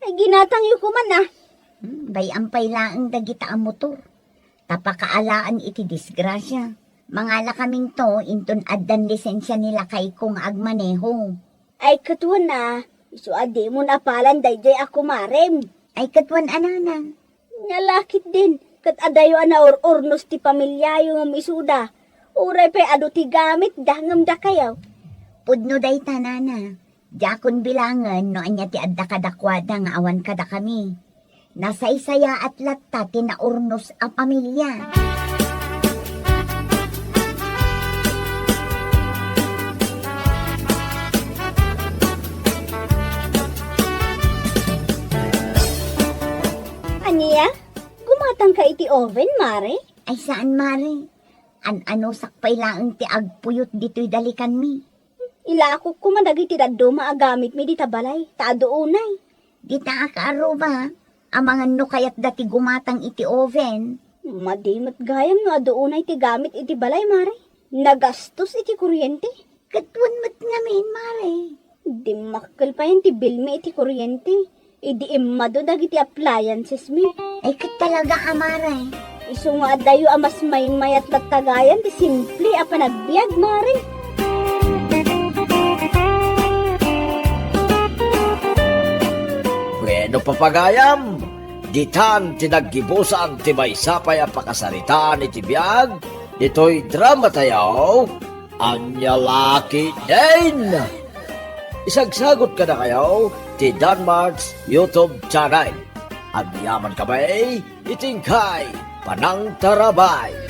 Ay, ginatangyo koman, ah. Hmm, bay-am pay laeng dagita a motor. Ta pakaalaan iti disgrasia. Mangalakaminto inton addan lisensia ni lakayko nga agmaneho. Ay, ket wen a, isu a dimon apalan daydiay a kumarem. Ay, ket wen a, nana. Nia la ketdin, ket adayo a naur-urnos ti pamiliayo ngem isuda. Uray pay adu ti gamitda ngem dakayo. Pudno dayta, nana. Diakon bilangen no ania ti adda kadakuada nga awan kadakami. Nasaysayaat latta ti naurnos a pamilia. Ania? Gumatangka iti oven, Mare? Ay, saan, Mare. An-anusak pay laeng ti agpuyot ditoy dalikanmi. Ilakok koma dagiti dadduma a gamitmi dita balay, ta adu unay. Dita a kaaruba, amangan no kayatda ti gumatang iti oven. Madi met gayam no adu unay ti gamit iti balay, Mare. Nagastos iti kuryente. Ket wen met ngamin, Mare. Dimmakkel payen ti bilmi iti kuryente. Idi immadu dagiti appliancesmi. Ay, ket talaga a, Mare. Isu nga adayo a mas maymayat latta gayam ti simple a panagbiag, Mare. Bueno, papagayam, ditan ti naggibusan ti maysa pay a pakasaritaan iti biag ditoy drama tayo, Ania la ketdin. Isagsagut kadakayo ti Danmart's YouTube channel. Agyaman kami iti inkay panangtarabay.